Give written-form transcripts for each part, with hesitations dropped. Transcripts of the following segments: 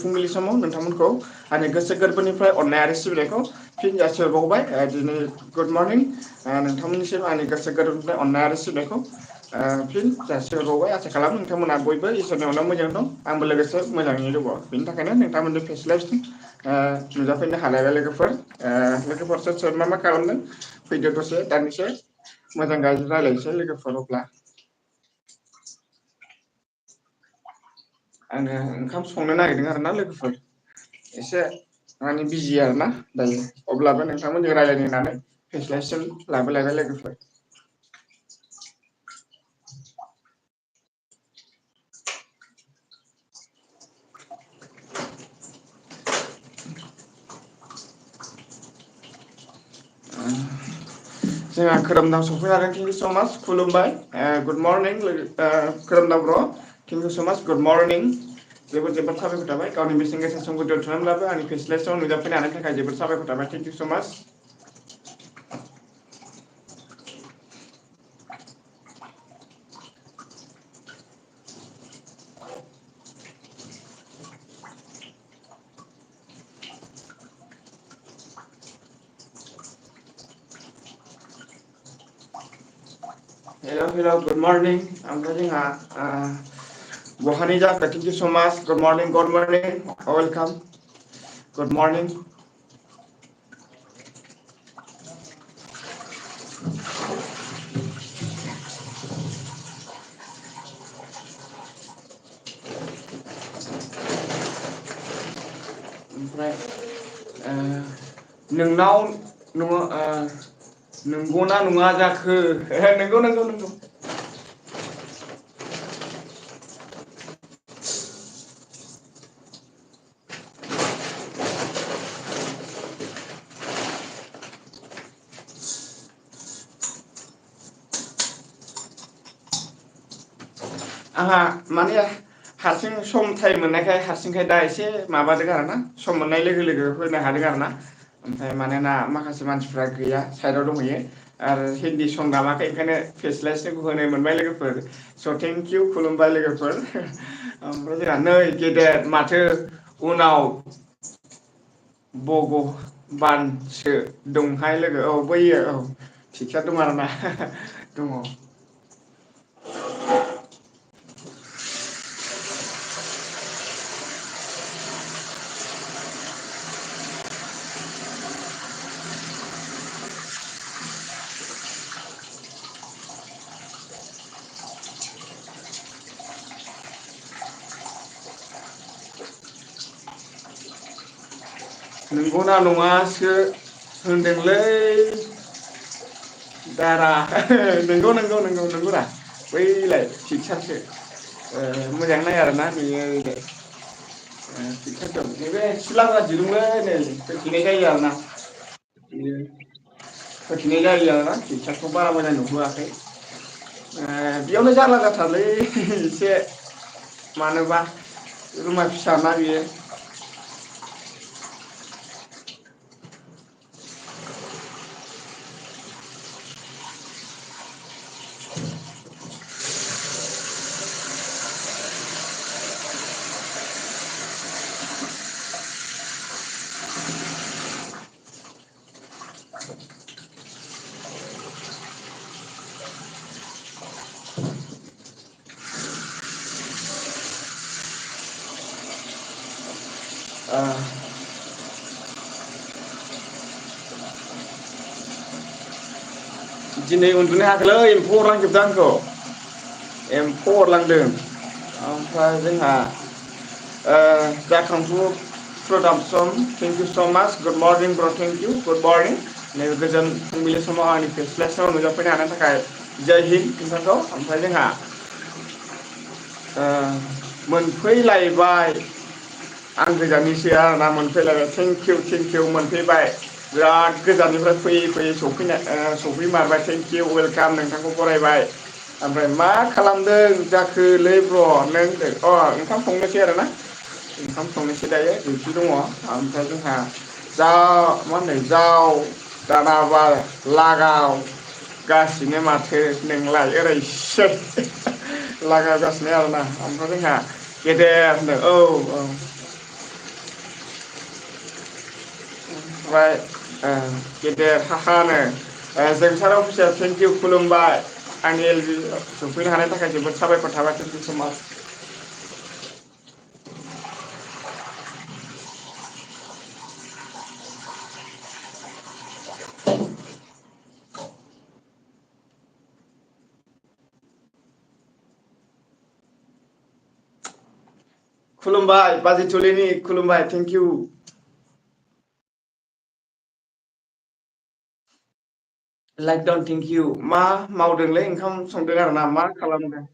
फुंबिलि समाव नोंथांमोनखौ आंनि गोसो गोरबोनिफ्राय अननाय आरो सिबिनायखौ फिन जासिहरबावबाय दिनै गुड मर्निं नोंथांमोननिसिम आंनि गोसो गोरबोनिफ्राय अननाय आरो सिबिनायखौ फिन जासिहरबावबाय आसा खालामो नोंथांमोना बयबो इसोरनि अननायाव मोजाङै दं आंबो लोगोसे मोजाङैनो दङ बेनि थाखायनो नोंथांमोननि फेस्लासिम नुजाफैनो हालायबाय लोगोफोर सोर सोर मा खालामदों फैदो दसे दानदिसे मोजां गाज्रि रायज्लायनोसै लोगोफोर अब्ला आङो ओंखाम संनो नागिरदों आरोना लोगोफोर एसे माने बिजि आरोना दायो अब्लाबो नोंथांमोनजों रायज्लायनो होननानै फेस्लासिम लाबोलायबाय लोगोफोर जोंहा खोरोमदाव सफैनो थेंक इउ स' माच खुलुमबाय गुड मर्निं खोरोमदाव ब्र' थेंक इउ स' माच गुड मर्निं जोबोद जोबोद साबायखर थाबाय गावनि बेसेन गोसा समखौ दोनथ'नानैब्लाबो आंनि फेस्लासआव नुजाफैनो हानायनि थाखाय जोबोद साबायखर थाबाय थेंक इउ स' माच हेल' गुड मर्निं ओमफ्राय जोंहा बहानि जाखो थेंक इउ स' माच good morning welcome good morning ओमफ्राय नोंनाव नंगौना नङा जाखो नंगौ नंगौ नंगौ आंहा माने हारसिं सम टाइम मोननायखाय हारसिंखाय दा एसे माबादों आरोना सम मोननाय लोगो लोगो होनो हादों आरोना ओमफ्राय मानोना माखासे मानसिफ्रा गैया साइडआव दंहैयो आरो हिन्दी सं गामाखै ओंखायनो फेस्लासखौ होनो मोनबाय लोगोफोर स' थेंकिउ खुलुमबाय लोगोफोर ओमफ्राय जोंहा नै गेदेर माथो उनाव भगबानसो दंहाय लोगो औ बैयो औ फिक्सार दं आरोना दङ नंगौना नङासो होनदोंलै दारा नंगौ नंगौ नंगौ नंगौरा बैलाय फिक्सारसो मोजाङै नाय आरोना बेयो फिक्सार दं नैबे सिलाफोरा दिरुंलै नै होथेनाय जायो आरोना बियो होथेनाय जायो आरोना फिक्सारखौ बारा मोजां नुहोआखै बेयावनो जारला जाथारलै एसे मानोबा रुमा फिसाना बियो दिनै उन्दुनो हायाखैलै एम्फौ अरलांजोबदों आंखौ एम्फौ अरलांदों ओमफ्राय जोंहा जाखांफु प्रदाक्सन थेंक इउ स' माच गुड मर्निं ब्र' थेंक इउ गुड मर्निं नैबे गोजोन फुंबिलि समाव आंनि फेस्लासआव नुजाफैनो हानायनि थाखाय जय हिन्द नोंथांखौ ओमफ्राय जोंहा मोनफैलायबाय आं गोजाननिसो आरोना मोनफैलायबाय थेंक इउ मोनफैबाय बिराद गोजाननिफ्राय फैयै फैयै सफैमारबाय थेंक इउ वेलकाम नोंथांखौ बरायबाय ओमफ्राय मा खालामदों जाखोलै ब्र' नों ओंखाम संनोसै आरोना ओंखाम संनोसै दायो दिउथि दङ ओमफ्राय जोंहा मा होनो जाव दानाबा लागाव गासिनो माथो नोंलाय ओरैसै लागावगासिनो आरोना ओमफ्राय जोंहा गेदेर होनदों औ ओमफ्राय गेदेर साखानो जोंसार अफिसार थेंक इउ खुलुमबाय आंनि एल बि सफैनो हानायनि थाखाय जोबोद साबायखर थाबाय थेंक इउ स' माच। खुलुमबाय बाजै थुलेनि खुलुमबाय थेंक इउ। लाइक दन थेंक इउ मा मावदोंलै ओंखाम संदों आरो ना मा खालामदों?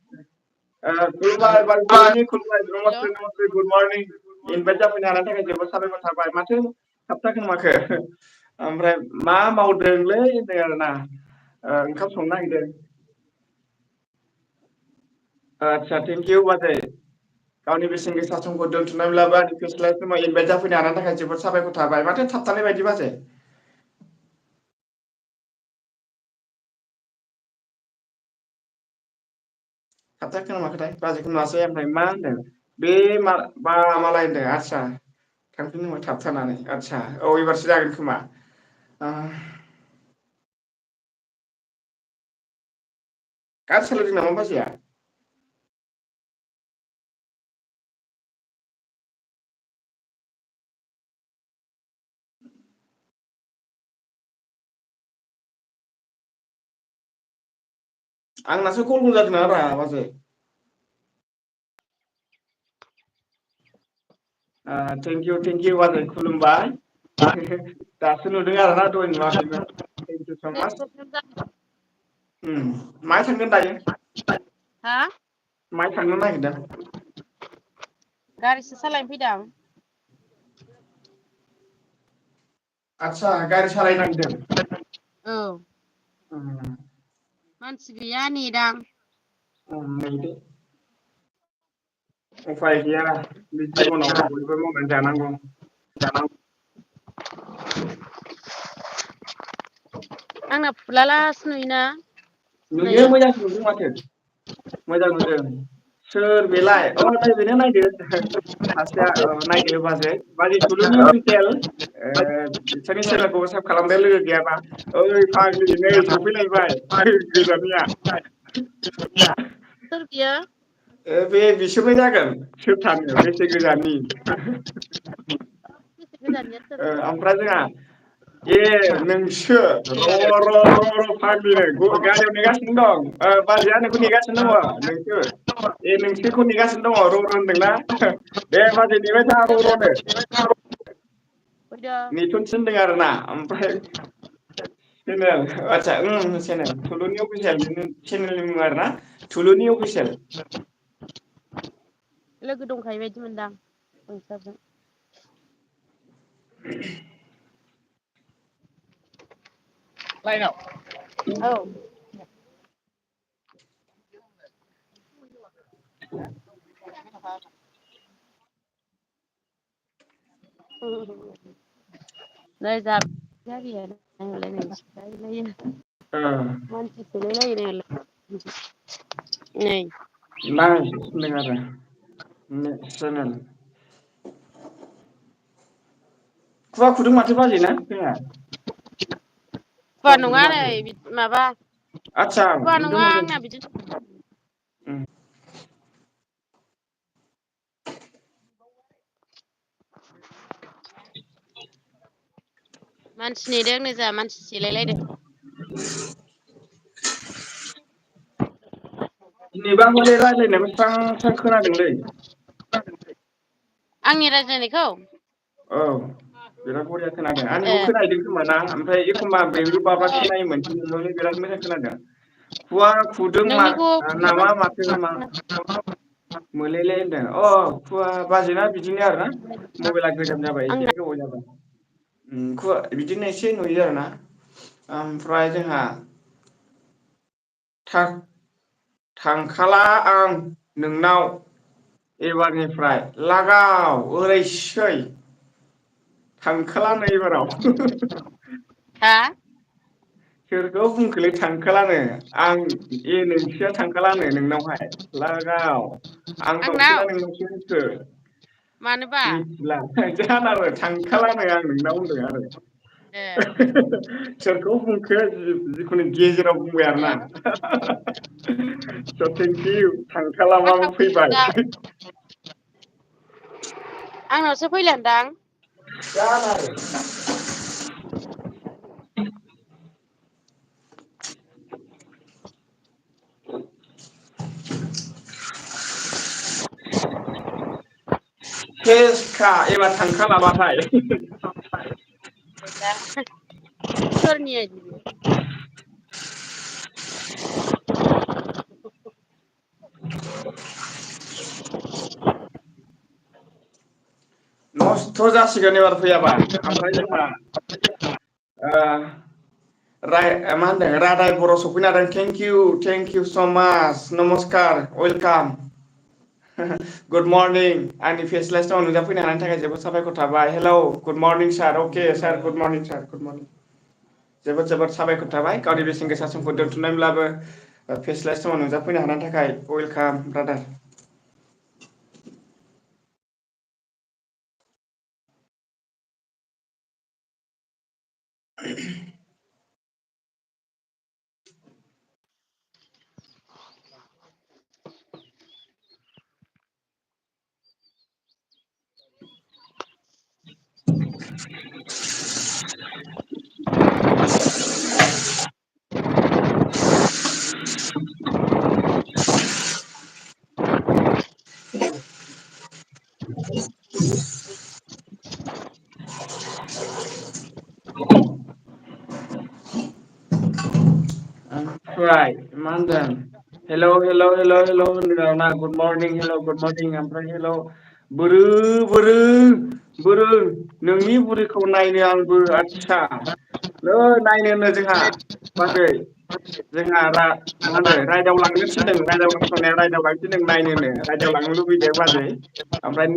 खुलुमबाय बाजै थुलेनि खुलुमबाय हेल' नमस्ते नमस्ते गुड मर्निं इनभाइट जाफैनो हानायनि थाखाय जोबोद साबायखर थाबाय माथो थाबथाखो माखो ओमफ्राय मा मावदोंलै होनदों आरोना ओंखाम संनो नागिरदों। आदसा थेंक इउ बाजै गावनि बेसेन गोसा समखौ दोनथुमनानैब्लाबो आंनि फेस्लाय समाव इनभाइट जाफैनो हानायनि थाखाय जोबोद साबायखर थाबाय माथो थाबथानाय बायदि बाजै। थाबथाखो ना माखोथाय बाजैखौ नुवासै ओमफ्राय मा होनदों बे मालाय होनदों आदसा थांफिन नामा थाबथानानै आदसा औ एबारसो जागोन खोमा। गारि सालायदों नामा बाजैया? आंनासो गल जादों ना रा बाजै। थेंक इउ बाजै खुलुमबाय दासो नुदों आरोना दहाय नुवाखैमोन थेंक इउ स' नेट माच। प्रब्लेम जादों। माहाय थांगोन दायो? हा माहाय थांनो नागिरदों? गारिसो सालायनो फैदां। आदसा गारि सालायनो नागिरदों? औ उम मानसि गैया नेदां। नेदो उफाय गैया बे जिबनाव बयबो मावनानै जानांगौ। आंना फुलालासो नुयोना? नुयो सुनाया मोजांसो नुदों माथो मोजां नुदों। सोर बेलाय अ नै बेनो नायदो सासेया नायदो बाजै थुलुनि अफिसियेल बिसोरनि चेनेलखौबो साब खालामदो लोगो गैयाबा ओइ फाग्लि नै सफैलायबाय गोजानिया। सोर बियो? बे बिसोरनो जागोन सोर थानो बेसे गोजाननि। बेसे गोजाननिया सोर? ओमफ्राय जोंहा ए नोंसो र' फाग्लिनो गारियाव नेगासिनो दं बाजैया नोंखौ नेगासिनो दङ नोंसो ए नोंसोरखौ नेगासिनो दङ र' होनदोंना दे बाजै नेबाय था र'नो। फैदों नेथ'नो थिनदों आरोना ओमफ्राय चेनेल आदसा चेनेल थुलुनि अफिसियेल चेनेलनि मुङा आरोना थुलुनि अफिसियेल। लोगो दंखायो बायदि मोनदां नोंसोरजों। लाइनाव औ नै जा मानसि सोलाय लायो नै खुवा खुदों माथो बाजैना जोंहा खुवा खुदों नङा नै माथो माबा आदसा खुवा नुदों नङा नुदों आंना बिदि मानसि नेदों नै जोंहा मानसि सेलायलायदों। दिनैबा हले रायज्लायनायखौ स्रां स्रां खोनादोंलै। आंनि रायज्लायनायखौ? औ बिराद बरिया खोनादों ए आंनिखौ खोनाहैदों खोमा ना ओमफ्राय एखमबा बेब्रे बाब्रा खोनायोमोन नोंनि बिराद मोजां खोनादों। खुवा खुदों नोंनिखौ नामा माथो मा मोलेले होनदों खुवा बाजैना बिदिनो आरोना मबाइला गोजाम जाबाय एसे आंना गोबाव जाबाय। खुवा बिदिनो एसे नुयो आरोना ओमफ्राय जोंहा थांखाला आं नोंनाव एबारनिफ्राय लागाव ओरैसै थांखाला नो एबाराव हा सोरखौ बुंखोलै थांखालानो आं नोंसोआ थांखालानो नोंनावहाय लागाव आंनावसो आंनाव ना नोंनावसो बुंखो मानोबा मिथिला जानोबो थांखालानो आं नोंनाव होनदों आरो। ए सोरखौ बुंखो जिखुनु गेजेराव बुंबाय आरो ए ना स' थेंक इउ थांखालामाबो आंनाव फैबाय फैलादां आंनावसो फैलादां जानो आरो सेसखा एबार थांखालामाथाय दा सोरनि आइदि बेलाय नस्थ' जासिगोन एबार फैयाबा ओमफ्राय जोंहा मा होनदों रादाय बर' सफैनो हादों थेंक इउ स' माच नमस्कार वेलकाम गुड मर्निं आंनि फेस लाइस्टआव नुजाफैनो हानायनि थाखाय जोबोद साबायखर थाबाय हेलौ गुड मर्निं सार अके सार गुड मर्निं सार गुड मर्निं जोबोद जोबोद साबायखर थाबाय गावनि बेसेन गोसा समखौ दोनथुमनायब्लाबो फेस्लास समाव नुजाफैनो हानायनि थाखाय वेलकाम ब्रादार ओमफ्राय मा होनदों हेलौ हेलौ हेलौ हेलौ होनदों ना good morning hello good morning ओमफ्राय हेलौ बोरो बोरो बोरो नोंनि बुरिखौ नायनो आंबो आदसा नै नायनोनो जोंहा बाजै जोंहा मा होनो रायदाव लांनो थिनदों रायदाव लांथ'नाया रायदाव लांनो थिनदों नायनोनो रायदाव लांनो लुबैदों बाजै ओमफ्राय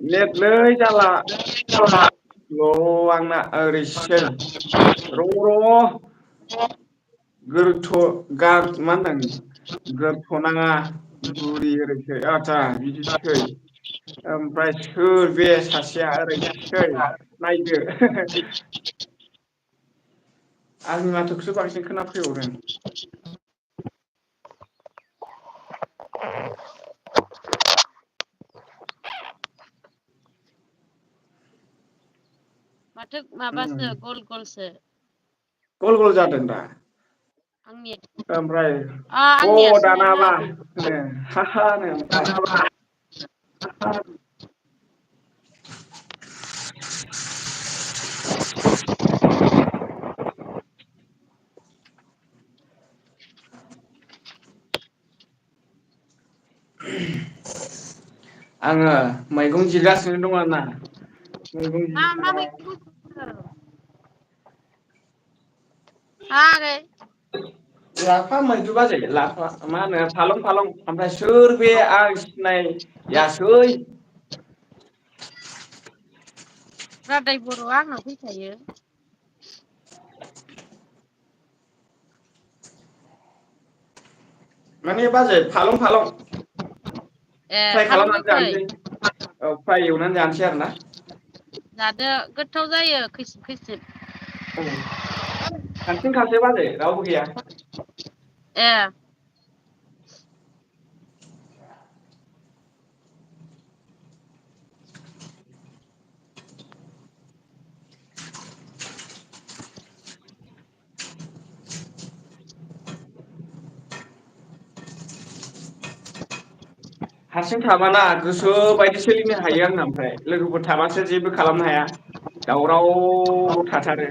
नेटलै जाला आंना ओरैसो र' मा होनदों गोरथ'नाङा बुरि ओरैसै आदसा बिदिसै ओमफ्राय सोर बे सासेया ओरैसै नायदो आंनि माथोखौसो बांसिन खोनाफैबावदों माथो माबासो गल गलसो गल गल जादों दा आंनि ओमफ्राय आंनियासोना दानाबा होनो हाहानो ओमफ्राय आङो मैगं जिगासिनो दं आरोना मैगं मा मैगं हा आगै लाफा मैद्रु बाजै लाफा मा होनो फालं ओमफ्राय सोर बे आं सिनायासै रादाय बर'आ आंनाव फैखायो माने बाजै फालं ए फ्राय फालं खालामनानै गोखै जानोसै औ फ्राय एवनानै जानोसै आरो ना जादो गोथाव जायो खैसिब खैसिब औ हारसिंखासो बाजै रावबो गैया ए हारसिं थाबाना गोसो बायदि सोलिनो हायो आंना ओमफ्राय लोगोफोर थाबासो जेबो खालामनो हाया दावराव थाथारो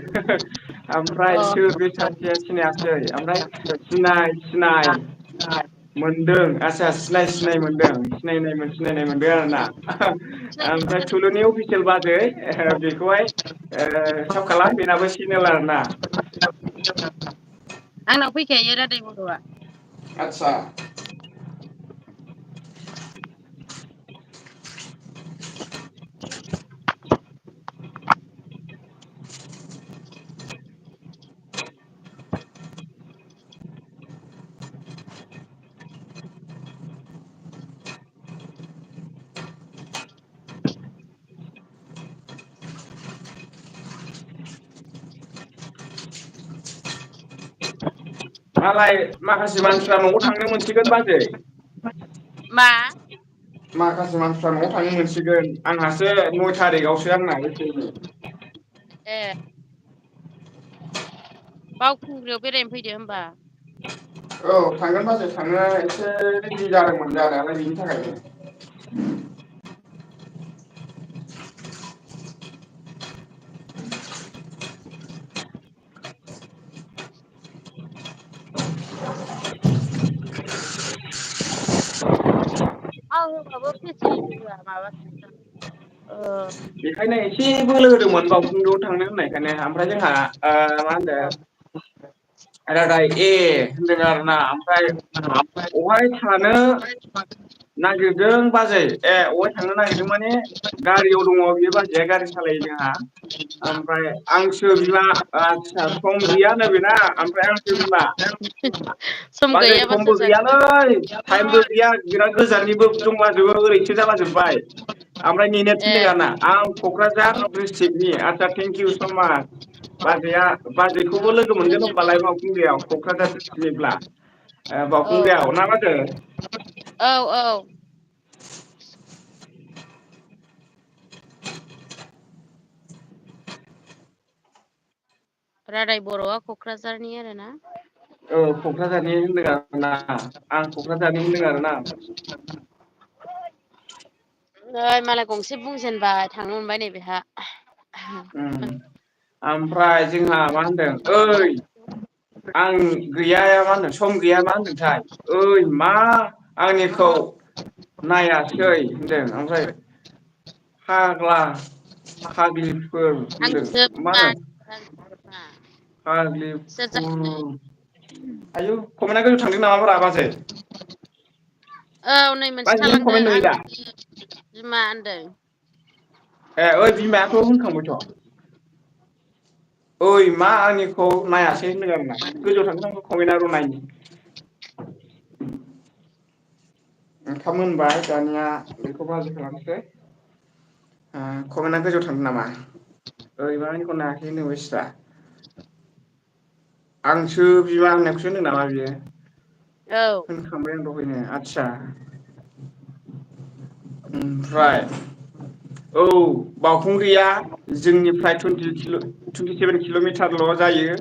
ओमफ्राय अ सोर बे सासेया सिनायासै ओमफ्राय सिनाय मोनदों आचसा सिनाय मोनदों सिनायनाय मोनदों आरोना ओमफ्राय थुलुनि अफिसियेल बाजै बेखौहाय साब खालाम बेनाबो सिनेल आरोना आंनाव फैखायो रादाय बर'आ आतसा मालाय माखासे मानसिफ्रा न'आव थांनो मोनसिगोन बाजै। मा? माखासे मानसिफ्रा न'आव थांनो मोनसिगोन आंहासो 9 थारिखआवसो आंना एप्रिलनि। ए बावखुंग्रियाव बेरायनो फैदो होमबा। औ थांगोन बाजै थांनो एसे रेडि जादोंमोन जानायालाय बेनि थाखायनो। आं होबाबो फेसिलिटि होआ माबासो बेखायनो एसे बोलो होदोंमोन बावखुंग्रियाव थांनो होननायखायनो ओमफ्राय जोंहा मा होनो रादाय ए होनदों आरोना ओमफ्राय अहाय थानो नागिरदों बाजै अहाय थांनो नागिरदों माने गारियाव दङ बे बाजैया गारि सालायो जोंहा ओमफ्राय आंसो बिमा आदसा सम गैयानो बेना ओमफ्राय आंसो बिमा सम बाजै गैयाबा समबो सोर गैयालै जागोन टाइमबो गैया बिराद गोजाननिबो दंलाजोबो ओरैसो जालाजोबबाय ओमफ्राय नेनो ए थिनदों आरोना आं क'क्राझार डिस्ट्रिक्टनि आदसा थेंकिउ स माच बाजैया बाजैखौबो लोगो मोनगोन होनबालाय बावखुंग्रियाव क'क्राझार डिस्ट्रिक्टनिब्ला औ बावखुंग्रियाव ना बाजै औ औ रादाय बर'आ क'क्राझारनि आरोना औ क'क्राझारनि होनदों आरोना आं क'क्राझारनि होनदों आरोना नै मालाय गंसे बुंजेनबाय थांनो मोनबाय नै बेहा ओमफ्राय जोंहा मा होनदों ओइ आं गैयाया मा होनो सम गैया मा होनदोंथाय ओइ मा आंनिखौ नायासै होनदों ओमफ्राय फाग्ला फाग्लिफोर होनदों आंसो मा बिमा होनो सोर जाखो आयौ खमना गोजौ थांदों नामाब्रा बाजै औ नै मोनसे बाजै नों थालांदों कमेन्ट नुयो दा आंसो बिमा होनदों ओइ बिमायाथ' होनखांबायथ' ओइ मा आंनिखौ नायासै होनदों आरोना गोजौआव थांदों नामा कमेना र' नायनि ओंखाम मोनबाय दानिया बेखौ बाजि खालामसै कमेना गोजौआव थांदों नामा ओइ मा आंनिखौ नायाखै होनदों बेस्रा आंसो बिमा होननायखौसो होनदों नामा बियो औ होनखांबाय आं दहायनो आदसा ओमफ्राय औ बावखुंग्रिया जोंनिफ्राय 27 किल'मिटारल' जायो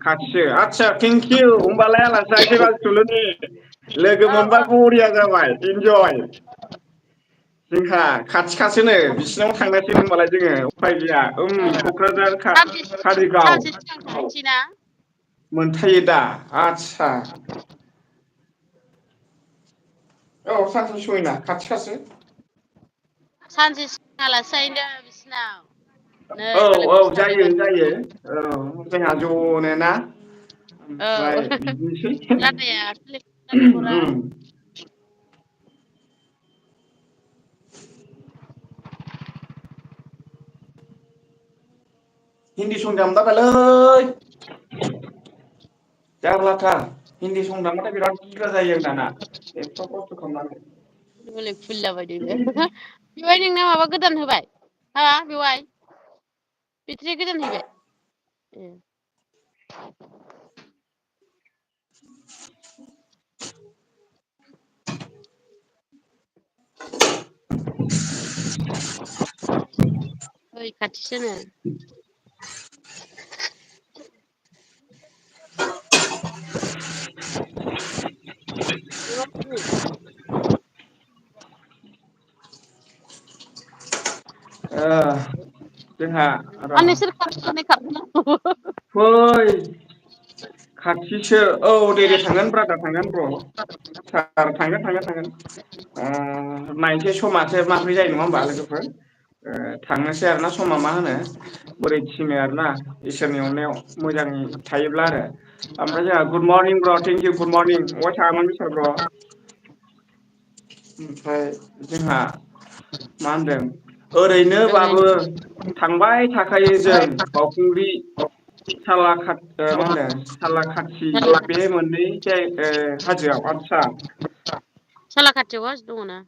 खाथिसो आदसा थेंकिउ होमबालाय आलासि जाहैसै बाजै थुलुंनि लोगो औ मोनबा औ बरिया जाबाय इन्जय जोंहा खाथि खासोनो बिसिनाव थांनोसै होनबालाय जोङो उफाय गैया क'क्राझार कारिगाव सानसे सिगां थांसै ना मोनखायो दा आदसा औ सानसे सहैना खाथि खासो सानसे सिगां आलासि जाहैनो बिसिनाव नै औ मालाय औ गंसे जायो थांबावबाय जायो औ जोंहा ज'नो ना औ ओमफ्राय बिदिनोसै रादाया लेंहरना लेंहरा हिन्दी सं दामलाबायलै जारलाथार हिन्दी सं दामबाथाय बिराद बुरजा जायो आं दाना एफा खस्थ' खालामनानै हनै फुलिलाबायदोंनो बेवाय नोंना माबा गोदान होबाय हा बेवाय बेट्रि गोदान हैबाय ए ओइ खाथिसोनो जोंहा र' नोंसोर फै खाथिसो औ दे थांगोन ब्रादार थांगोन ब्र' सार थांगोन नायनोसै समासो माब्रै जायो नङा होमबा लोगोफोर थांनोसै आरोना समा मा होनो बोरै थिनो आरोना इसोरनि अननायाव मोजाङै थायोब्ला आरो ओमफ्राय जोंहा गुड मर्निं ब्र' थेंकिउ गुड मर्निं अबाय थाङामोन मिस्टार ब्र' ओमफ्राय जोंहा मा होनदों ओरैनोबाबो थांबाय थाखायो जों बावखुंग्रि सालाकाट मा होनो सालाकाथि बे मोननै हाजोआव आदसा सालाकाथियाव हाजो दङ ना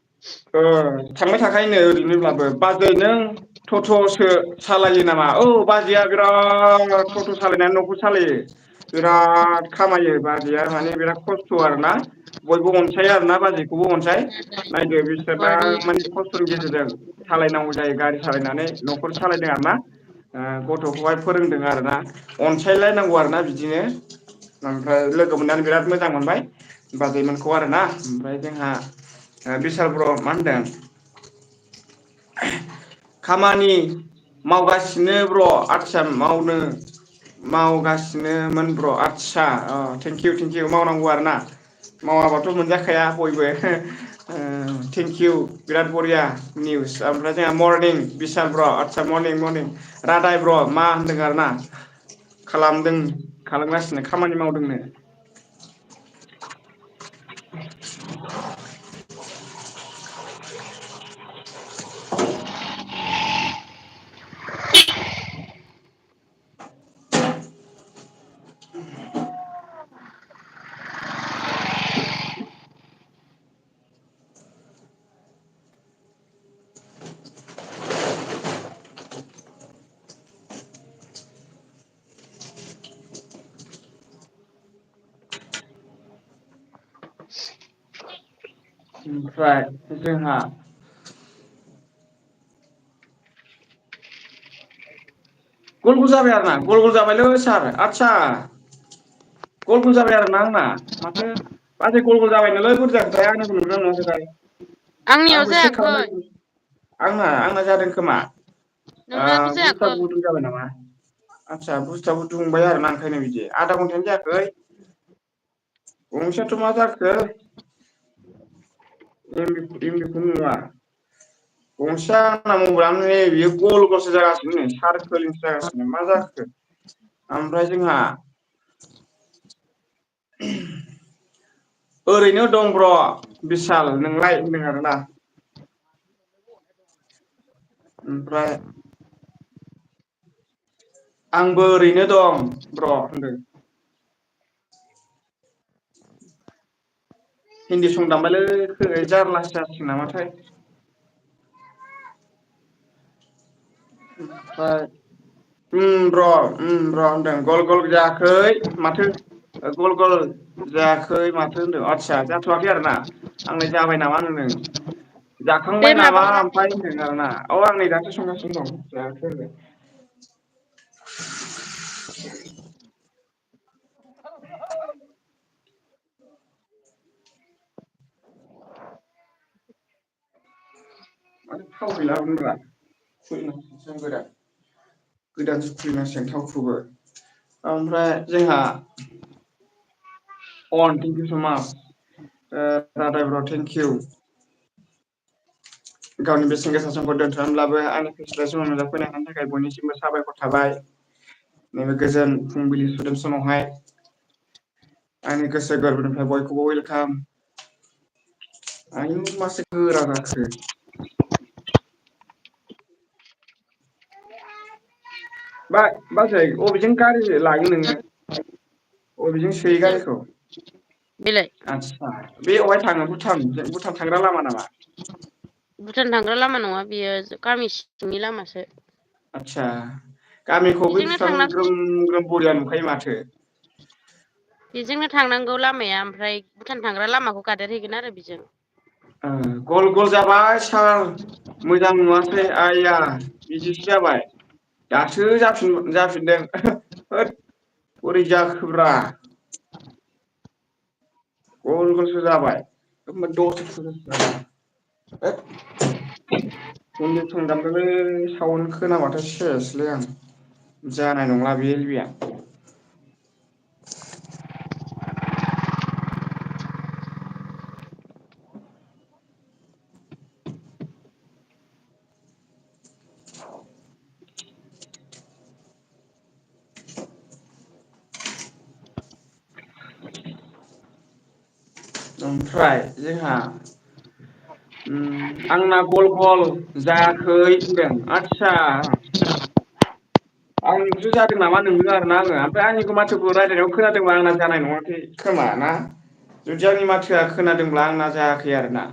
थांबाय थाखायोनो ओरैनोब्लाबो बाजै नों टट'सो सालायो नामा औ बाजैया बिराद टट' सालायनानै न'खर सालायो बिराद खामायो बाजैया माने बिराद खस्थ' आरोना बयबो अनसायो आरोना बाजैखौबो अनसाय नायदो बेसेबा हरनि माने खस्थ'नि गेजेरजों सालायनांगौ जायो गारि सालायनानै न'खर सालायदों आरोना गथ'खौहाय फोरोंदों आरोना अनसायलायनांगौ आरोना बिदिनो ओमफ्राय लोगो मोननानै बिराद मोजां मोनबाय बाजैमोनखौ आरोना ओमफ्राय जोंहा बिशाल ब्र मा होनदों खामानि मावगासिनो ब्र' आतसा मावगासिनोमोन ब्र' आदसा थेंकिउ मावनांगौ आरोना मावाबाथ' मोनजाखाया बयबो थेंकिउ बिराद बरिया निउस ओमफ्राय जोंहा मरनिं बिशाल ब्र' आदसा मरनिं रादाय ब्र' मा होनदों आरोना खालामगासिनो खामानि मावदोंनो ओमफ्राय जोंहा गल गल जाबाय आरो ना गल गल जाबायलै सार आदसा गल गल जाबाय आरो ना आंना माथो बाजै गल गल जाबाय नोलै बोरै जाखोथाय आंनिखौ नुदोंना नुवाखैथाय आंनियाव आंबो चेक जायाखै खालामनायनि आंना जादों खोमा नोंनाबो जायाखै बुस्थुआ गुदुं जाबाय नामा आदसा बुस्थुआबो दुंबाय आरो ना ओंखायनो बिदि आधा घन्टायानो जायाखै गंसेयाथ' मा जाखो एमबिखौनो नुवा गंसेया आंना मबाइलानो नै बियो गल गलसो जागासिनो नै सारकोलसो जागासिनो मा जाखो ओमफ्राय जोंहा ओरैनो दं ब्र' बिसाल नोंलाय होनदों आरोना ओमफ्राय आंबो ओरैनो दं ब्र' होनदों हिन्दी सं दामबायलै जारलासो जासिगोन नामाथाय ब्र' होनदों गल गल जायाखै माथो गल गल जायाखै माथो होनदों आदसा जाथ'वाखै आरोना आंलाय जाबाय नामा नोंदों दे जाखांबाय नामा माबार ओमफ्राय होनदों आरोना आं नै दासो संगासिनो दं जायाखै आरो माथो थाव गैलाबोब्रा गोदानसो खुलिनांसिगोन थावखौबो ओमफ्राय जोंहा थेंकिउ स' माच रादाय ब्र' थेंकिउ गावनि बेसेन गोसा समखौ दोन्थ'नानैब्लाबो आंनि फेस्ला समाव नुजाफैनो हानायनि थाखाय बयनिसिमबो साबायखर थाबाय नैबे गोजोन फुंबिलि सुदेम समावहाय आंनि गोसो गोरबोनिफ्राय बयखौबो वेलकाम आयु मासे गोरा जाखो बाजै अबेजों गारि लायो नोङो अबेजों सोयो गारिखौ बेलाय आदसा बेवहाय थाङो भुटान थांग्रा लामा नामा भुटान थांग्रा लामा नङा बियो गामि सिंनि लामासो आदसा गामिखौ बै बेजोंनो बिफां थांनां ग्रोम ग्रोम बरिया नुखायो माथो बेजोंनो थांनांगौ लामाया ओमफ्राय भुटान थांग्रा लामाखौ गादेरहैगोन आरो बेजों गल गल जाबाय सार मोजां नुवासै आइया बिदिसो जाबाय दासो जाफिनदों होद बोरै जाखोब्रा गल गलसो जाबाय सं दामदोंलै सावन खोनाबाथाय सेसलै आं जानाय नंला बे एलबिया ओमफ्राय जोंहा आंना गल गल जायाखै होनदों आदसा आंनिखौसो जादों नामा नंदों आरोना आङो ओमफ्राय आंनिखौ माथोखौ रायज्लायनायाव खोनादोंबा आंना जानाय नङाखै खोमा ना जुदि आंनि माथोआ खोनादोंब्ला आंना जायाखै आरोना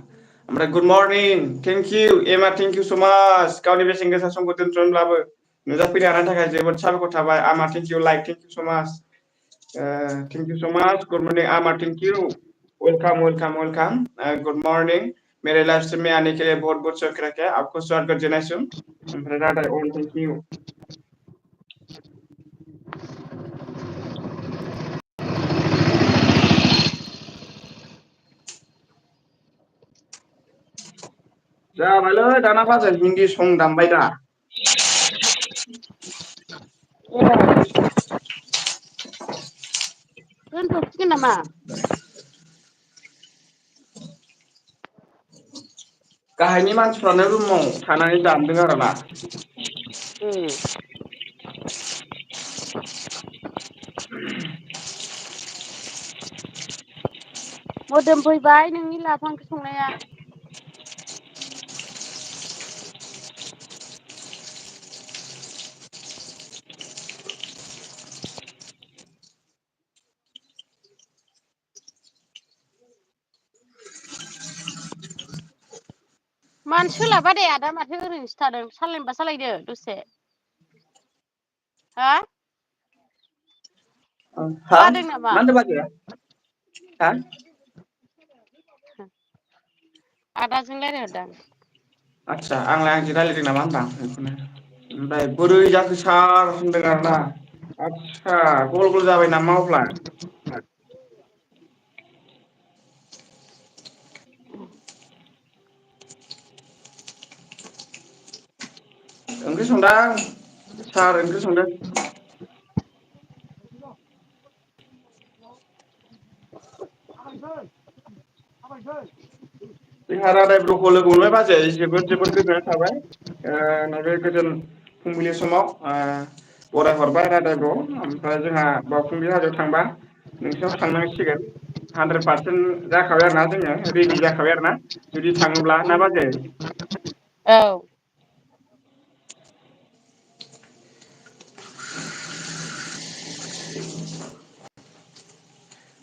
ओमफ्राय गुड मर्निं थेंकिउ एमा थेंकिउ स' माच गावनि बेसेन गोसा समखौ दोन्थ'नोब्लाबो नुजाफैनो हानायनि थाखाय जोबोद साबायखर थाबाय आमा थेंकिउ लाइक थेंकिउ स' माच Thank you so much. Good morning, Amar. Thank you. Welcome, welcome, welcome. Good morning. Mere life से में आने के लिए बहुत बहुत शुक्रिया है आपको स्वागत जनाइसुम ओमफ्राय रादाय अल थैंक यू जाबायलै दाना बाजै हिन्दी सं दामबाय दा दोनथ'सिगोन नामा गाहायनि मानसिफ्रानो रुमाव थानानै दामदों आरोना मोदोम फैबाय नोंनि लाफा ओंख्रि संनाया मानो सोलाबा दे आदा माथो ओरैनोसो थादों सालायनोबा सालायदो दसे हा हा बादों नामा मा होनदों बाजैया हा आदाजों रायलायहरदां आदसा आंलाय आंजों रायलायदों नामा होनदां बेखौनो ओमफ्राय बोरै जाखो सार होनदों आरोना आदसा गल गल जाबाय नामा अब्ला ओंख्रि संदां सार ओंख्रि संदों जोंहा रादाय ब्र'खौ लोगो मोनबाय बाजै जोबोद जोबोद गोजोननाय थाबाय नैबे गोजोन फुंबिलि समाव बरायहरबाय रादाय ब्र' ओमफ्राय जोंहा बावखुंग्रि हाजोआव थांबा नोंसिनाव थांनांसिगोन 100% जाखाबाय आरोना जोङो रेडि जाखाबाय आरोना जुदि थाङोब्ला ना बाजै औ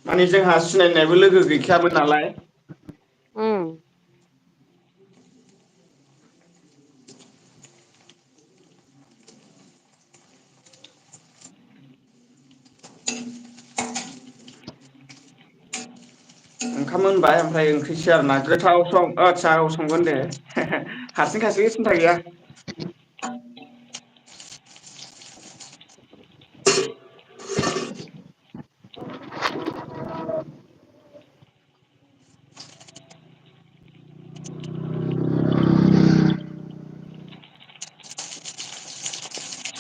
माने जोंहा सिनायनायबो लोगो गैखायामोन नालाय ओंखाम मोनबाय ओमफ्राय ओंख्रिसो आरोना गोथाव सं आदसा औ संगोन दे हारसिं खासै सिन्था गैया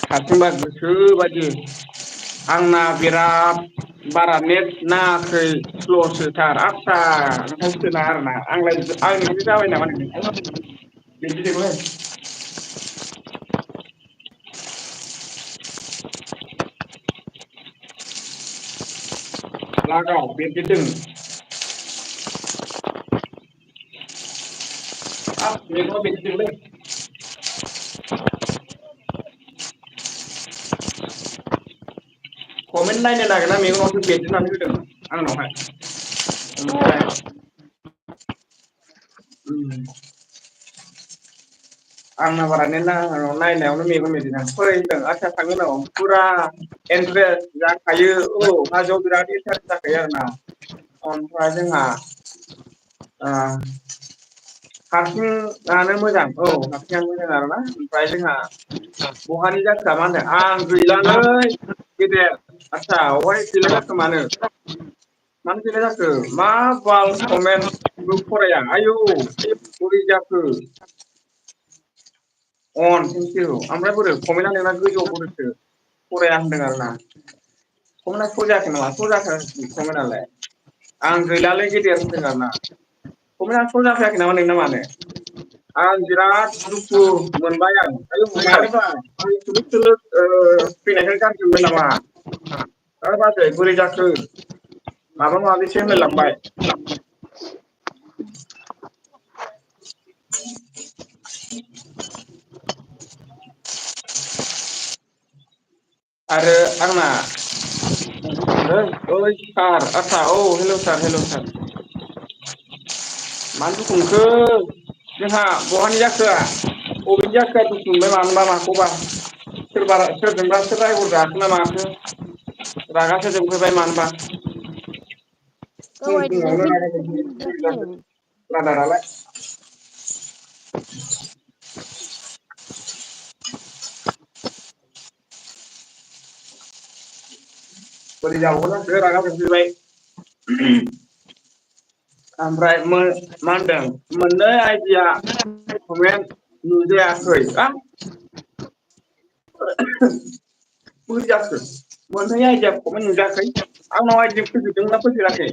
हारसिंबा गोसो बायदि आंना बिराद बारा नेट नाङाखै स्ल'सोथार आदसा ओंखायसोना आरोना आंलाय आंनिखौसो जाबाय नामा नोंदों आय बिदि देबोलै लागाव बेरदेरदों हाब मेगना बेरदेरदोंलै कमेन्ट नायनो नागिरना मेगनावसो बेरदेरनानै होदों आंनावहाय ओमफ्राय आंना बारा नेट नाङा नायनायावनो मेगन बेरदेरदों फै होनदों आदसा थांगोन औ फुरा इन्टारेस्ट जाखायो औ हाजोआव बिराद इन्टारेस्ट जाखायो आरोना ओमफ्राय जोंहा हारसिङानो मोजां औ हारसिङानो मोजां आरोना ओमफ्राय जोंहा बहानि जाखोआ मा होनदों आं गैलालै गेदेर आदसा अहाय गैला जाखो मानो गैला जाखो मा बाल कमेन्टबो फराया आयौ बोरै जाखो अन थेंक इउ ओमफ्राय बोरो कमेन्टआ नोंना गोजौआव बोरोथो फराया होनदों आरोना कमेन्टआ स' जायाखै नामा स' जाखायाखै कमेन्टआलाय आं गैलालै गेदेर होनदों आरोना कमेन्टआ स' जाखायाखै नामा नोंना मानो आं बिराद दुखु मोनबाय आं आयौ मानोबा आं सुलुक सुलुक फैनायखाय गारजोबबाय नामा बाजै बोरै जाखो माबा माबिसो होनलायलांबाय आरो आंना ओंख्रि संदों ओइ सार आदसा औ हेल' सार मानो दुखु मोनखो जोंहा बहानि जाखोआ बबेनि जाखोआ दुखु मोनबाय मानोबा माखौबा सोरजोंबासो रायहर जाखो ना माखो रागासो जोंफैबाय मानोबा फुं गाव आइदिजों फुङावनो रागा फैनानै जोंफैयो नुजाफैयो ब्रादारालाय बोरै जाबावगोन जाखो रागा जोंफैबाय ओमफ्राय मा होनदों मोननै आइदिया कमेन्ट नुजायाखै हा बोरै जाखो मोननै आइदिया कमेन्ट नुजायाखै आंनाव आइदिया फोजोबदोंना फोजोबाखै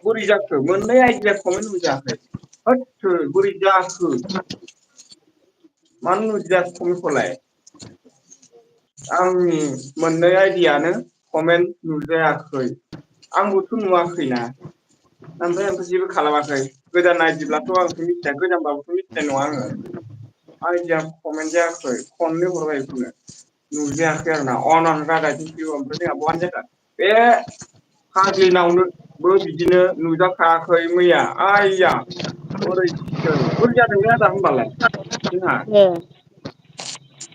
बोरै जाखो मोननै आइदिया कमेन्ट नुजायाखै होद बोरै जाखो मानो नुजाया कमेन्टखौलाय आंनि मोननै आइदियानो कमेन्ट नुजायाखै आंबोथ' नुवाखैना ओमफ्राय आंथ' जेबो खालामाखै गोदान आइदिब्लाथ' आंथ' मिथिया गोजामबाबोथ' मिथिनाय नङा आङो आइदिया कमेन्ट जायाखै खननै हरबाय बेखौनो नुजायाखै आरोना अन रादाय थेंकिउ ओमफ्राय जोंहा बहानि जाखो बे फाग्लिनावनोबो बिदिनो नुजाखायाखै मैया आइया बोरैसै बोरै जादोंलै आदा होमबालाय जोंहा ए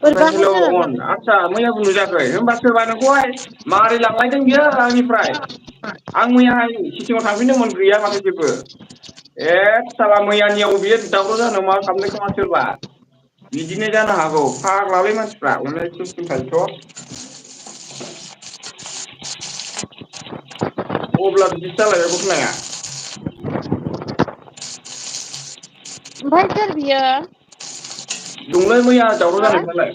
ओमफ्राय बोरैबाहाय हेलौ जाना अन दं आदसा मैयाबो नुजायाखै होमबा सोरबा नोंखौहाय मारै लांलायदों बियो आंनिफ्राय आं मैयाहाय सिटिंआव थांफिनदोंमोन गैया माथो जेबो एद साला मैयानियाव बियो दावराव जानो मा खालामदों खोमा सोरबा बिदिनो जानो हागौ फाग्लालै मानसिफ्रा अनेक सिसटेम थायोथ' अब्ला बिदिसो जालायबाय घटनाया ओमफ्राय सोर बियो दंलै मैया दावराव हो जानायफ्रालाय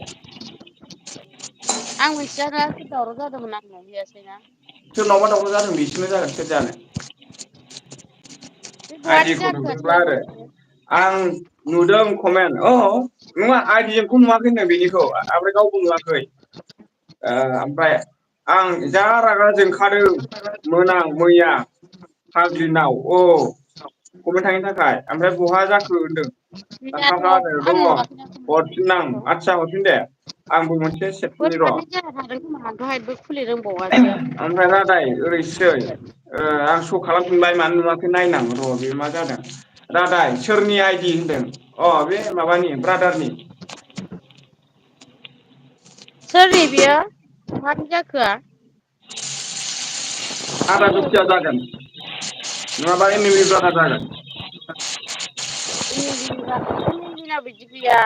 आं मिथियाना सोर दावराव जादोंमोन आं नुहैयासैना सोरनावबा दावराव जादों बिसोरनो जागोन सोर जानो बे बहानि आइदिखौ जाखोआ नुदोंब्ला सोरनाव आरो आं नुदों कमेन्ट नङा आइदिखौ नुवाखै होनदों बेनिखौ ओमफ्राय गावबो नुवाखै ओमफ्राय आं जा रागा जोंखादोंमोन आं मैया फाग्लिनाव कमेन्ट थांनो थाखाय ओमफ्राय बहा जाखो होनदों गैयाथ' साफा आं दङ नुवाखैना हरफिन आं कमेन्टखौ आदसा हरफिन दे आंबो मोनसे सेबफिननि र' बोरैबानो जाना थादों खोमा दहायबो खुलि रोंबावासो ओमफ्राय रादाय ओरैसै आं स' खालामफिनबाय मानो नुवाखै नायनां र' बे मा जादों रादाय सोरनि आइदि होनदों बे माबानि ब्रादारनि सोरनि बियो बहानि जाखोआ आदा दुखिया जागोन नङाबा एम एम इ ब्रादार जागोन एमएमबिनाव बिदि गैया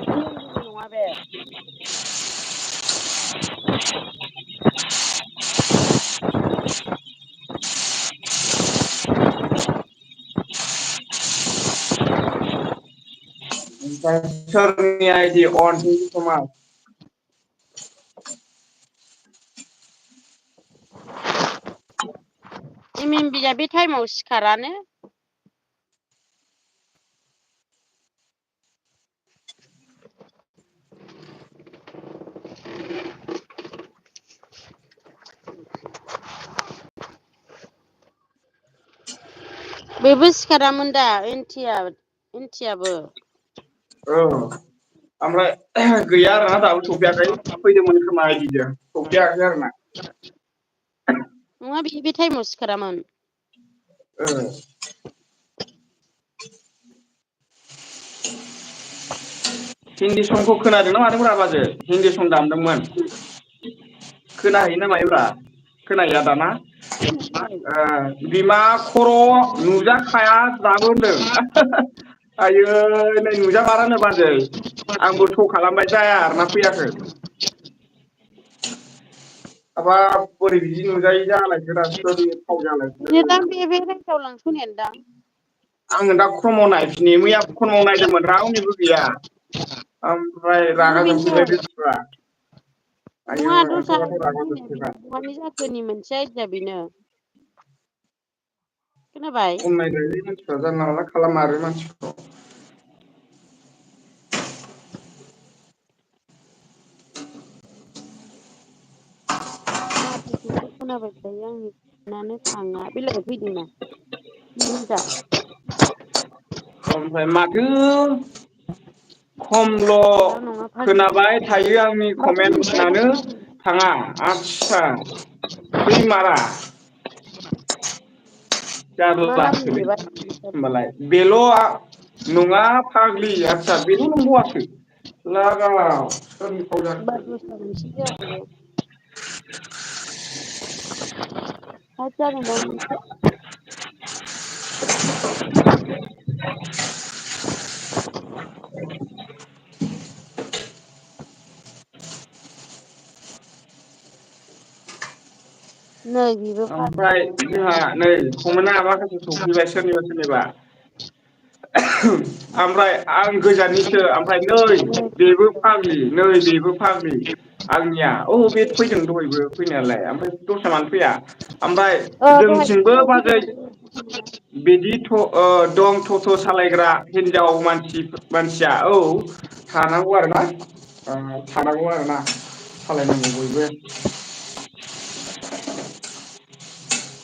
एमएमबिनि नङा बे ओमफ्राय सोरनि आइदि अन समा एमएमबिया बे टाइमाव सिखारानो बेबो सिखारामोन दा एन्टियाबो ओमफ्राय गैया आरोना दाबो सफैयाखै फैदोंमोन खोमा आइदिजों सफैयाखै आरोना नङा बे टाइमाव सिखारामोन हिन्दी संखौ खोनादोंना मादोंब्रा बाजै हिन्दी सं दामदोंमोन खोनाहैयोना मायोब्रा खोनाहैया दाना बिमा खर' नुजाखाया दाबो होनदों आयै नै नुजामारानो बाजै आंबो थ' खालामबाय जाया आरोना फैयाखै हाबाब बोरै बिदि नुजायै जालायखोरा सोरनि फाव जालायखो नेदां बे राइसाव लांस'नायानोदां आङो दा ख्रमआव नायफिनि मैया ख्रमआव नायदोंमोन रावनिबो गैया ओमफ्राय नङा रागा जोंफैबाय बेनोथ' बे बुस्थुआ आयौ नङा दस्रा अन्थाइबाथ' आइदिया रागा नायनाया जोंफैबाय बेनो बहानि जाखोनि मोनसे आइदिया बेनो खोनाबाय खम नायदोंलै मानसिफ्रा जानला मानला खालामा आरो मानसिखौ माथोखौसो खोनाबाय थायो आंनि फनानो थाङा बेलेग फैदोंना मोजां ओमफ्राय माथो खमल' बेयाव नङा फाग्लि खोनाबाय थायो आंनि कमेन्टआनो थाङा आस्सा फैमारा मा नामनि जारलासोलै बेबा होमबालाय बेल' नङा फाग्लि आदसा बेल' नंबावासो लागाव सोरनि फाव होमबा जाखो? दस्रा मोनसे जायाखै बे हाथ जागोनदां मोनसे नै बेबो फाग्लि ओमफ्राय जोंहा नै कमेन्टआ माखासे सफैबाय सोरनिबा ओमफ्राय आं गोजाननिसो ओमफ्राय नै बेबो फाग्लि नै बेबो फाग्लि आंनिया बे फैदों दहायबो फैनायालाय ओमफ्राय दस्रा मानो फैया ओमफ्राय दहाय जोंथिंबो फुङाव बाजै फैदोंमोन बिदि दं टट' सालायग्रा हिनजाव मानसिया थानांगौ आरोना थानांगौ आरोना सालायनांगौ बयबो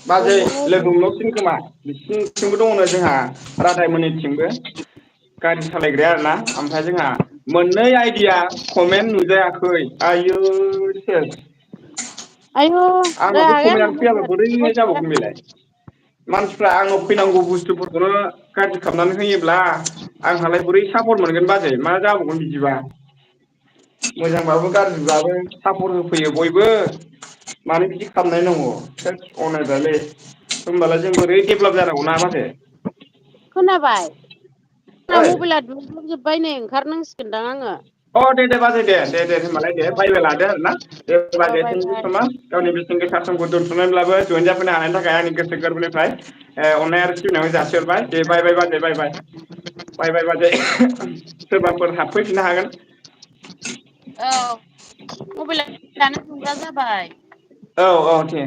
बाजै बयहाबो लोगो मोनबाव सिगोन खोमा बिसिनिथिंबो दङनो जोंहा रादाय गारि सालायग्राया आरोना ओमफ्राय जोंहा मोननै आइदिया कमेन्ट नुजायाखै आयै सेस आयु आंनावबो जायाखै आंना कमेन्टआनो फैयाबा मबाइला बोरै गैया जाबावगोन बेलाय मानसिफ्रा आंनाव फैनांगौ बुस्थुफोरखौनो गाज्रि खालामनानै होयोब्ला आंहालाय बोरै सापर्ट मोनगोन बाजै मा जाबावगोन बिदिबा मोजांबाबो गाज्रिबाबो सापर्ट होफैयो बयबो मानो बिदि खालामनाय दङ थोद अनायबायलै होमबालाय जों बोरै डेभेलप जानांगौना बाजै खोनाबाय आंना ओइ मबाइला दुंजोबजोब्बाय नै ओंखारनांसिगोनदां आङो दे बाजै दे होनबालाय दे बायबाय लादो आरोना दे औ बाजै बाय थेंकिउ बाय स माच गावनि बेसेन गोसा समखौ दोनथ'नानैब्लाबो जयेन जाफैनो हानायनि थाखाय आंनि गोसो गोरबोनिफ्राय अननाय आरो सिबिनायखौ जासिहरबाय दे बाय बाजै बाय बाजै सोरबाफोर हाबफैफिननो हागोन औ मबाइलानो दुंग्रा जाबाय औ दे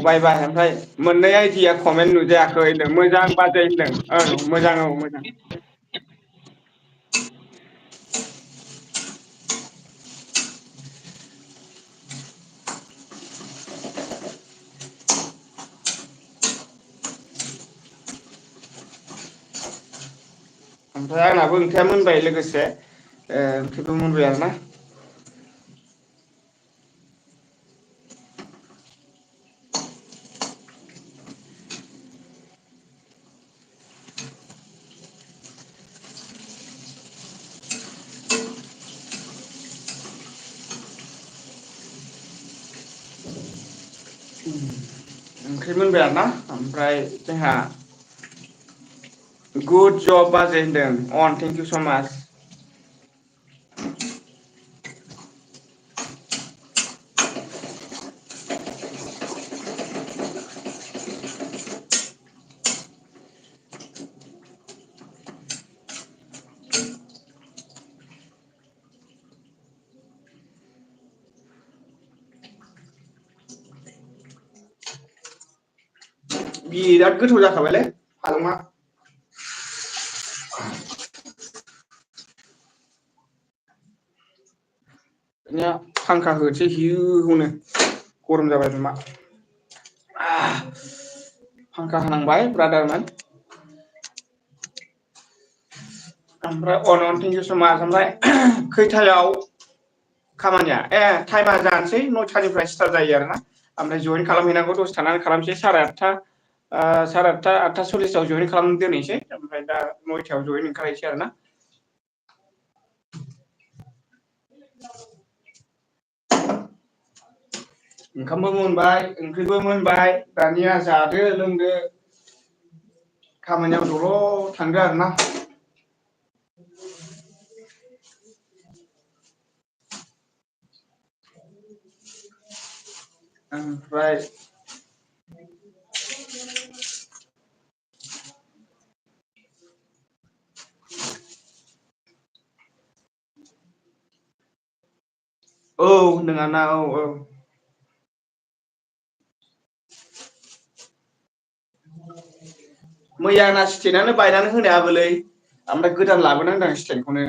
बाय ओमफ्राय मोननै आइडिया कमेन्ट नुजायाखै होनदों मोजां बाजै होनदों मोजां मोजां ओमफ्राय आंनाबो ओंख्रिया मोनबाय लोगोसे ओंख्रिबो मोनबाय आरोना ओंख्रि मोनबाय आरोना ओमफ्राय जोंहा गुड जब बाजै होनदों थेंकिउ स' माच बिराद गोथाव जाखाबायलै आलंआ दानिया फांखा होनोसै हिउनो गरम जाबाय रुमा फांखा होनांबाय ब्रादारमोन ओमफ्राय थेंकिउ स माच ओमफ्राय खैथायाव खामानिया टाइमा जानोसै 9थानिफ्राय स्टार्ट जायो आरोना ओमफ्राय जयेन खालामहैनांगौ दसे थानानै खालामसै 8:30 8:40 जयेन खालामनानै दोनहैसै ओमफ्राय दा 9थायाव जयेन ओंखारहैसै आरोना ओंखामबो मोनबाय ओंख्रिबो मोनबाय दानिया जादो लोंदो खामानियाव दलर थांदो आरोना ओमफ्राय होनदों आरोना औ मैया आंना स्टेन्डानो बायनानै होनायाबोलै ओमफ्राय गोदान लाबोनांदों स्टेन्डखौनो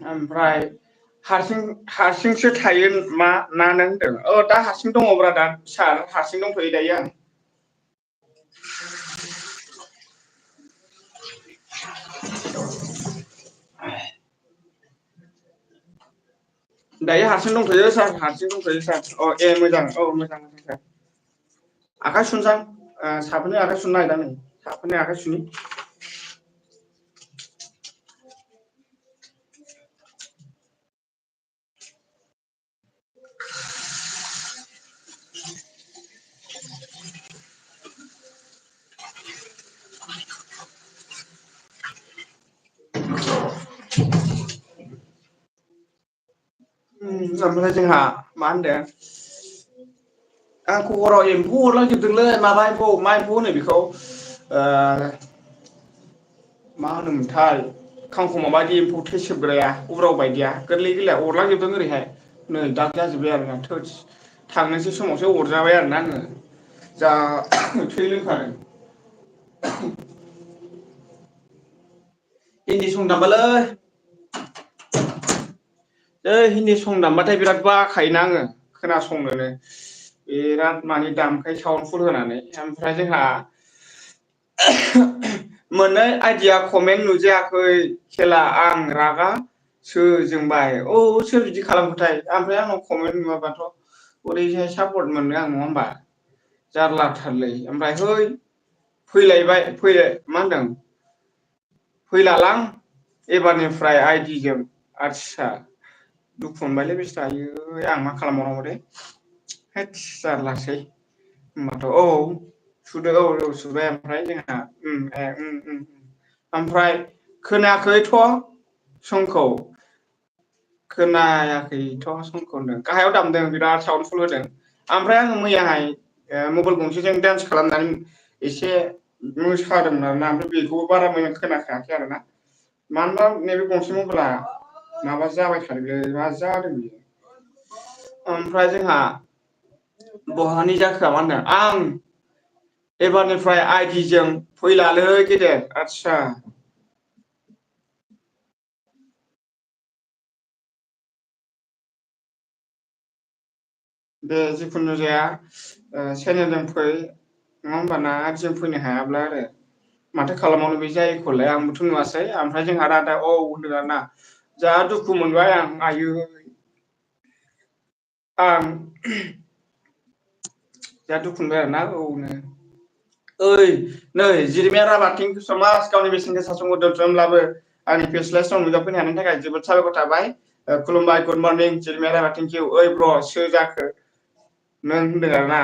ओमफ्राय हारसिंसो थायो मा ना नों होनदों दा हारसिं दङब्रा दा सार हारसिं दंथ'यो दायो आं दायो हारसिं दंथ'यो सार हारसिं दंथ'यो सार ए मोजां मोजां सार आखाइ सुनसां साफोरनि आखाइ सुनो नागिरदों नै साफोरनि आखाइ सुनि ओमफ्राय जोंहा मा होनदों आं खबराव एम्फौ अरलाजोबदोंलै माबा एम्फौ मा एम्फौ होनो बेखौ मा होनोमोनथाय खांखमा बायदि एम्फौ थै सोबग्राया उराव बायदिया गोरलै गोरलैया अरलांजोबदों ओरैहाय नै दाग जाजोब्बाय आरोना थोस थांनोसै समावसो अरजाबाय आरोना आङो जा थै लोंखादों हिन्दी सं दामबालै हिन्दी सं दामबाथाय बिराद बाखायोना आङो खोनासंनोनो बिराद माने दामखायो साउन्ड फुल होनानै ओमफ्राय जोंहा मोननै आइदिया कमेन्ट नुजायाखै खेला आं रागा सो जोंबाय सोर बिदि खालामखोथाय ओमफ्राय आंनाव कमेन्ट नुवाबाथ' ओरैहाय सापर्ट मोननो आं नङा होमबा जारलाथारलै ओमफ्राय फैलायबाय मा होनदों फैलालां एबारनिफ्राय आइदिजों आदसा दुखु मोनबायलै बेस्रा आयै आं मा खालामबावनांगौ दे होदस जारलासै होमबाथ' सुदो सुबाय ओमफ्राय जोंहा ओमफ्राय खोनायाखैथ' समखौ खोनायाखैथ' समखौ होनदों गाहायाव दामदों बिराद साउन्ड फुल होदों ओमफ्राय आङो मैयाहाय मबाइल गंसेजों डान्स खालामनानै एसे मोसादोंमोन आरोना ओमफ्राय बेखौबो बारा मोजां खोनाखायाखै आरोना मानोना नैबे गंसे मबाइला माबा जाबाय थादोंलै मा जादों बेयो ओमफ्राय जोंहा बहानि जाखोआ मा होनदों आं एबारनिफ्राय आइदिजों फैलालै गेदेर आदसा दे जिखुनु जाया चेनेलजों फै नङा होमबाना आइदिजों फैनो हायाब्ला आरो माथो खालामावनो बे जायैखौलाय आंबोथ' नुवासै ओमफ्राय जोंहा रादा होनदों आरोना जा दुखु मोनबाय आं आयै आं जा दुखु मोनबाय आरोना नै जिरिमिया राभा थेंक इउ स माच गावनि बेसेन गोसा समखौ दोनथ'ब्लाबो आंनि फेस्लास्टआव नुजाफैनो हानायनि थाखाय जोबोद साबायखर थाबाय खुलुमबाय good morning Jirimiya Rabha thank you ओइ ब्र' सो जाखो नों होनदों आरोना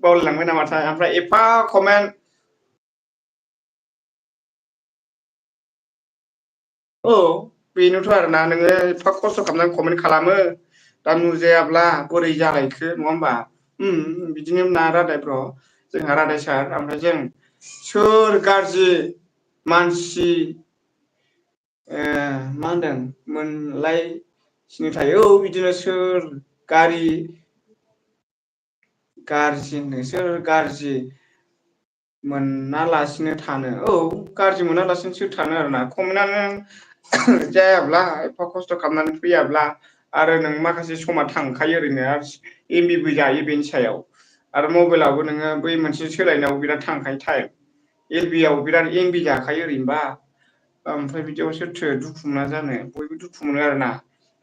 बावलायलांबाय नामाथाय ओमफ्राय एफा कमेन्ट बेनोथ' आरोना नोङो एफा खस्थ' खालामनानै कमेन्ट खालामो दा नुजायाब्ला बोरै जालायखो नङा होमबा बिदिनो ना रादाय ब्र' जोंहा रादाय सार ओमफ्राय जों सोर गाज्रि मानसि मा होनदों मोनलाय सिनो थायो बिदिनो सोर गारि गाज्रि नोंसोर गाज्रि मोनालासिनो थानो गाज्रि मोनालासिनो सोर थानो आरोना कमेन्टआनो जायाब्ला एफा खस्थ' खालामनानै फैयाब्ला आरो नों माखासे समा थांखायो ओरैनो आरो एमबिबो जायो बेनि सायाव आरो मबाइलावबो नोङो बै मोनसे सोलायनायाव बिराद थांखायो टाइम एलबि आव बिराद एमबि जाखायो ओरैनोबा ओमफ्राय बिदियाव सोरथो दुखु मोना जानो बयबो दुखु मोनो आरोना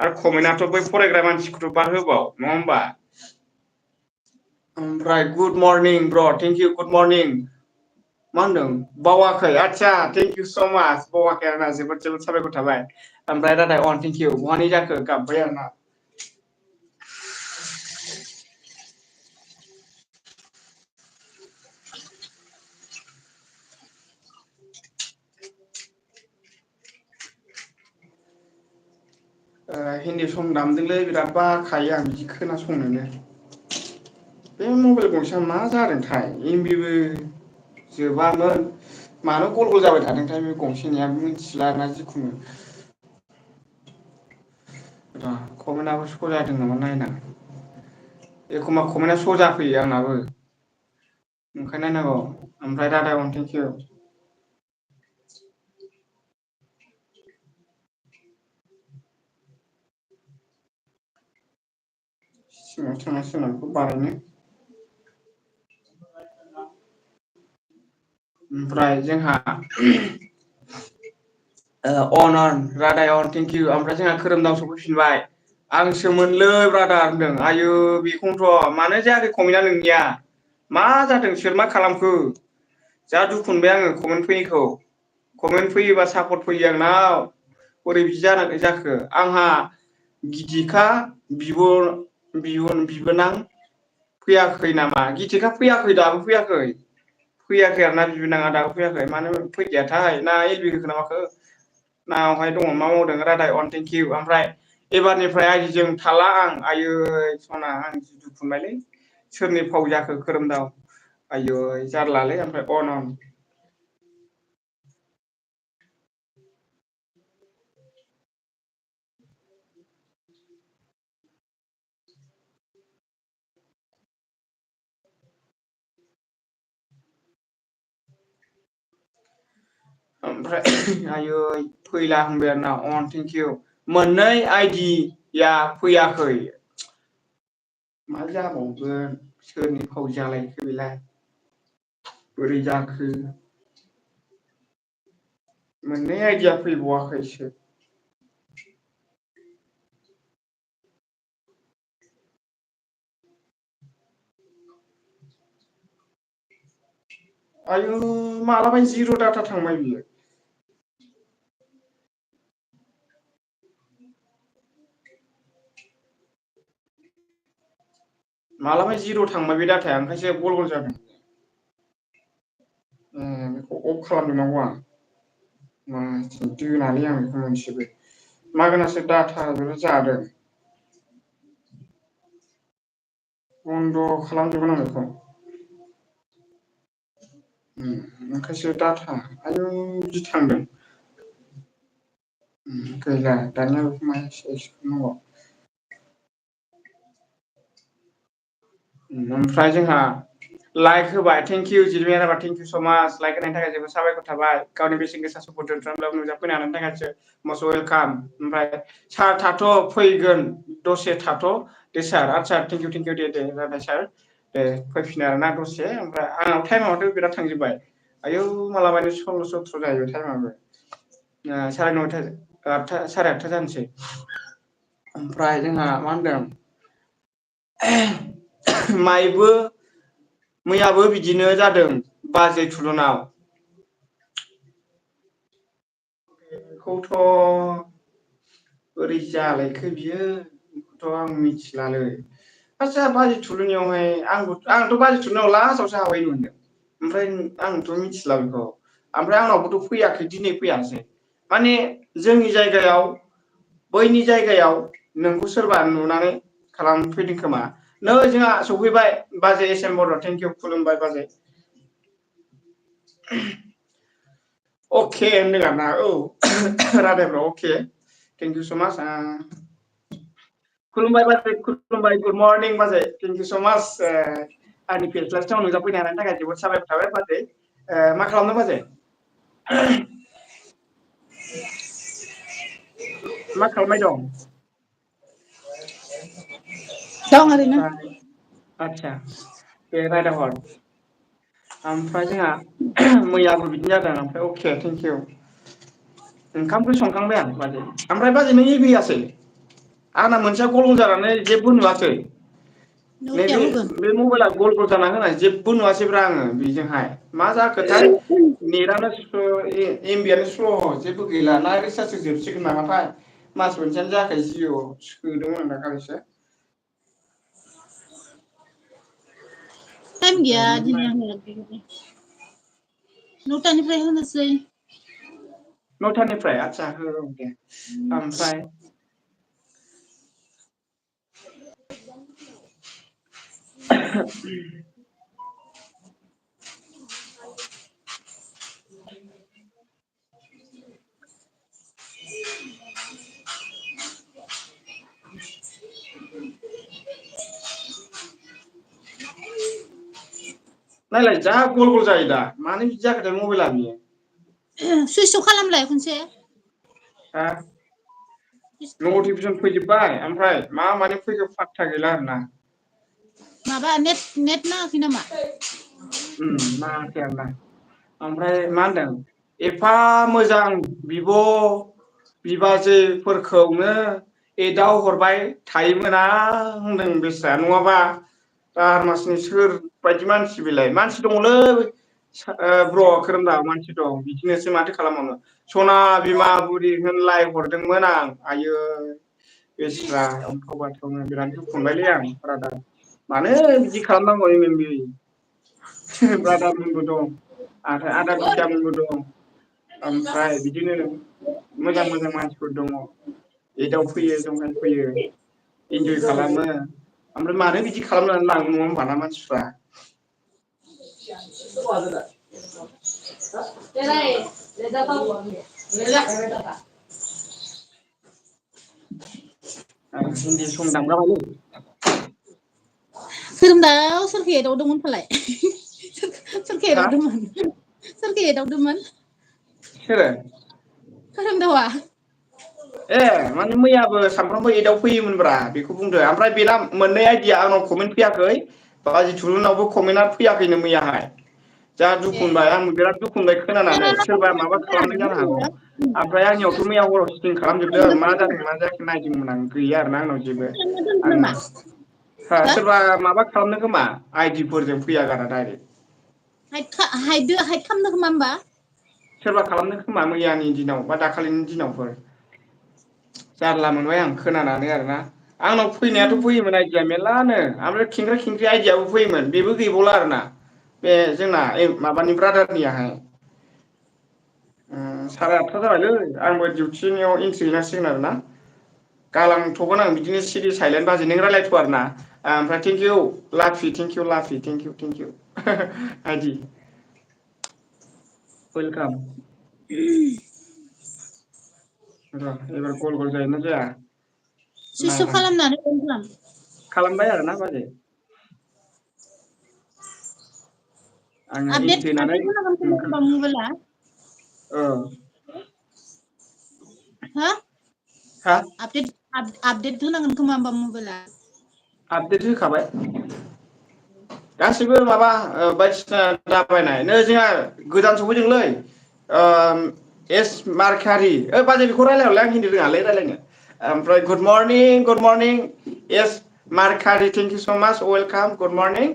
आरो कमेन्टआथ' बै फरायग्रा मानसिखौथ' बाद होबाव नङा होमबा ओमफ्राय गुड मर्निं ब्र' थेंक इउ गुड मर्निं मा होनदों बावाखै आदसा थेंक इउ स' माच बावाखै आरोना जोबोद जोबोद साबायखर थाबाय ओमफ्राय रादाय थेंक इउ बहानि जाखो गाबबाय आरोना हिन्दी सं दामदोंलै बिराद बाखायो आं बिदि खोनासंनोनो बे मबाइल गंसेया मा जादोंथाय एमबिबो जोबामोन मानो गल गल जाबाय थादोंथाय बे गंसेनिया मिथिला आरोना जिखुनु कमेन्टआबो श' जादों नामा नायनां एखमबा कमेन्टआ श' जाफैयो आंनाबो ओंखायनो नायनांगौ ओमफ्राय रादाय थेंक इउ सिङाव थांनांसिगोन बेखौ बानायनो ओमफ्राय जोंहा अनन रादाय अन थेंक इउ ओमफ्राय जोंहा खोरोमदाव सफैफिनबाय आंसोमोनलै ब्रादार होनदों आयु बेखौनोथ' मानो जायाखै कमेन्टआ नोंनिया मा जादों सोर मा खालामखो जा दुखु मोनबाय आङो कमेन्ट फैयैखौ कमेन्ट फैयोबा सापर्ट फैयो आंनाव बोरै बिदि जाखो आंहा गिथिखा बिबोनां फैयाखै नामा गिथिखा फैयाखै दाबो फैयाखै आरोना बिबोनाङा दाबो फैयाखै मानो फैदियाथाय ना एलबि होखो ना माखो नावहाय दङ मा मावदों रादाय अन थेंक इउ ओमफ्राय एबारनिफ्राय आइजों थाला आं आयै सना आं जि दुखु मोनबायलै सोरनि फाव जाखो खोरोमदाव आयै जारलालै ओमफ्राय अनन ओमफ्राय आयै फैला होनबाय आरोना अन थेंक इउ मोननै आइडिया फैयाखै मा जाबावगोन सोरनि फाव जालायखो बेलाय बोरै जाखो मोननै आइडिया फैबावाखैसो आयु मालाबानो जिर' डाटा थांबाय बियो मालाबा जिर' थांबाय बे डाटाया ओंखायसो गल गल जादों बेखौ अफ खालामजोबनांगौ आं दोनालै आं बेखौ मोनसेबो मागोनासो डाटा जादों बन्द' खालामजोबगोन आं बेखौ ओंखायसो डाटा आयु बिदि थांदों गैला दानिया बेखौ मा खालामनांगौ ओमफ्राय जोंहा लाइक होबाय thank you Jilmiya Rabha thank you so' much like होनायनि थाखाय जोबोद साबायखर थाबाय गावनि बेसेन गोसा समखौ दोनथ'नानैब्लाबो नुजाफैनो हानायनि थाखायसो मस्ट वेलकाम ओमफ्राय सार थाथ' फैगोन दसे थाथ' दे सार आदसा थेंक इउ दे रादाय सार दे फैफिनो आरोना दसे ओमफ्राय आंनाव टाइमावथ' बिराद थांजोबबाय आयौ मालाबानो 16-17 जाहैबाय टाइमाबो साराय 9टा साराय 8टा जानोसै ओमफ्राय जोंहा मा होनदों मैयाबो बिदिनो जादों बाजै थुलुनाव बेखौथ' बोरै जालायखो बियो बेखौथ' आं मिथिलालै आदसा बाजै थुलुनियावहाय आंथ' बाजै थुलुनियाव लास्टआवसो हाबैनो मोनदों ओमफ्राय आंथ' मिथिला बेखौ ओमफ्राय आंनावबोथ' फैयाखै दिनै फैयासै माने जोंनि जायगायाव बैनि जायगायाव नोंखौ सोरबा नुनानै खालामफैदों खोमा नै जोंहा सफैबाय बाजै S M Boro' thank you खुलुमबाय बाजै अके होनदों आरोना औ रादायफ्राव अके थेंक इउ स' माच खुलुमबाय बाजै खुलुमबाय गुड मर्निं बाजै थेंक इउ स' माच आंनि फेस्लास्टाव नुजाफैनो हानायनि थाखाय जोबोद साबायखर थाबाय बाजै मा खालामदों बाजै मा खालामबाय दं ओरैनो आदसा दे रायज्लायहर ओमफ्राय जोंहा मैयाबो बिदिनो जादों ओमफ्राय अके थेंक इउ ओंखाम ओंख्रि संखांबाय आं बाजै ओमफ्राय बाजै नों इभियासै आंना मोनसेया गल गल जानानै जेबो नुवासै नौथायाव नैबे होगोन बे मबाइला गल गल जाना होनाय जेबो नुवासैब्रा आङो बेजोंहाय मा जाखोथाय नेटानो एमबियानो स्ल' जेबो गैला ना रिसार्ज जोबसिगोन नामाथाय मास मोनसेयानो जायाखै जिअ सोदोंमोन आं दाखालिसो टाइम गैया दिनै ओमफ्राय आंना 9टानिफ्राय होनोसै 9टानिफ्राय आदसा औ दे ओमफ्राय नायलाय जा गल गल जायो दा मानो बिदि जाखोथाय मबाइला बियो सुइस अफ खालामलाय खनसे नटिफिकेसन फैजोबबाय ओमफ्राय मा माने फैखो फात्ता गैला आरोना माबा नेट नाङाखै नामा नाङाखै आरोना ओमफ्राय मा होनदों एफा मोजां बिबाजैफोरखौनो एदाव हरबाय थायोमोन आं होनदों बेस्रा नङाबा दारमासनि सोर बायदि मानसि बेलाय मानसि दङलै ब्र खोरोमदाव मानसि दं बिदिनोसो माथो खालामबावनो सना बिमा बुरि होनलाय हरदोंमोन आं आयै बेस्रा अन्थाव बाथावनो बिराद दुखु मोनबायलै आं ब्रादार मानो बिदि खालामनांगौ एमएमबि ब्रादारमोनबो दं आदा बिदामोनबो दं ओमफ्राय बिदिनो मोजां मोजां मानसिफोर दङ एदाव फैयो जंखाय फैयो इन्जय खालामो ओमफ्राय मानो बिदि खालामनानै लाङो नङा होमबा ना मानसिफ्रा हिन्दी सं दामलाबायलै खोरोमदाव सोरखौ एदावदोंमोन फालाय सोरखौ हा एदावदोंमोन सोरो खोरोमदावा ए माने मैयाबो सानफ्रामबो एदाव फैयोमोनब्रा बेखौ बुंदो ओमफ्राय बेना मोननै आइडिया आंनाव कमेन्ट फैयाखै बाजै थुलुनावबो कमेन्टआ फैयाखैनो मैयाहाय जा दुखु ए मोनबाय आं बिराद दुखु मोनबाय खोनानानै सोरबा माबा खालामदों जानो हागौ ओमफ्राय आंनियावथ' मैया हराव सिकिं खालामजोबदों मा जादों मा जायाखै नायदोंमोन आं गैया आरोना आंनाव जेबो आं नामा सोरबा माबा खालामनो खोमा आइदिफोरजों फैया गारा डाइरेक्ट हाइद खालामदों खोमा होमबा सोरबा खालामनो खोमा मैयानि दिनाव बा दाखालिनि दिनावफोर जारला मोनबाय आं खोनानानै आरोना आंनाव फैनायाथ' फैयोमोन आइडिया मेरलानो ओमफ्राय खेंख्रा खेंख्रि आइडियाबो फैयोमोन बेबो गैबावला आरोना बे जोंना माबानि ब्रादारनियाहाय साराय 8 जाबायलै आंबो डिउटिनियाव एन्ट्रि हैनांसिगोन आरोना गालांथ'गोन आं बिदिनो सिरि साइलेन्ट बाजै नों रायलायथ' आरोना ओमफ्राय थेंकिउ लाभि थेंकिउ लाभि थेंकिउ आइदि वेलकाम र' एबार गल गल जायोना जाया सुइस अफ नायनां खालामनानै अन खालाम खालामबाय आरोना बाजै आङो आपडेट एन्ट्रि होनानै होनांगोन खोमा होमबा मबाइला औ हा हा आपडेट होनांगोन खोमा होमबा मबाइला आपडेट होखाबाय गासिबो माबा बायदिसिना दाबायनाय नै जोंहा गोदान सफैदोंलै एस मार्कारि बाजै बेखौ रायलायहरलाय आं हिन्दी रोङालै रायलायनो ओमफ्राय good morning S Mercury thank you so' much welcome good morning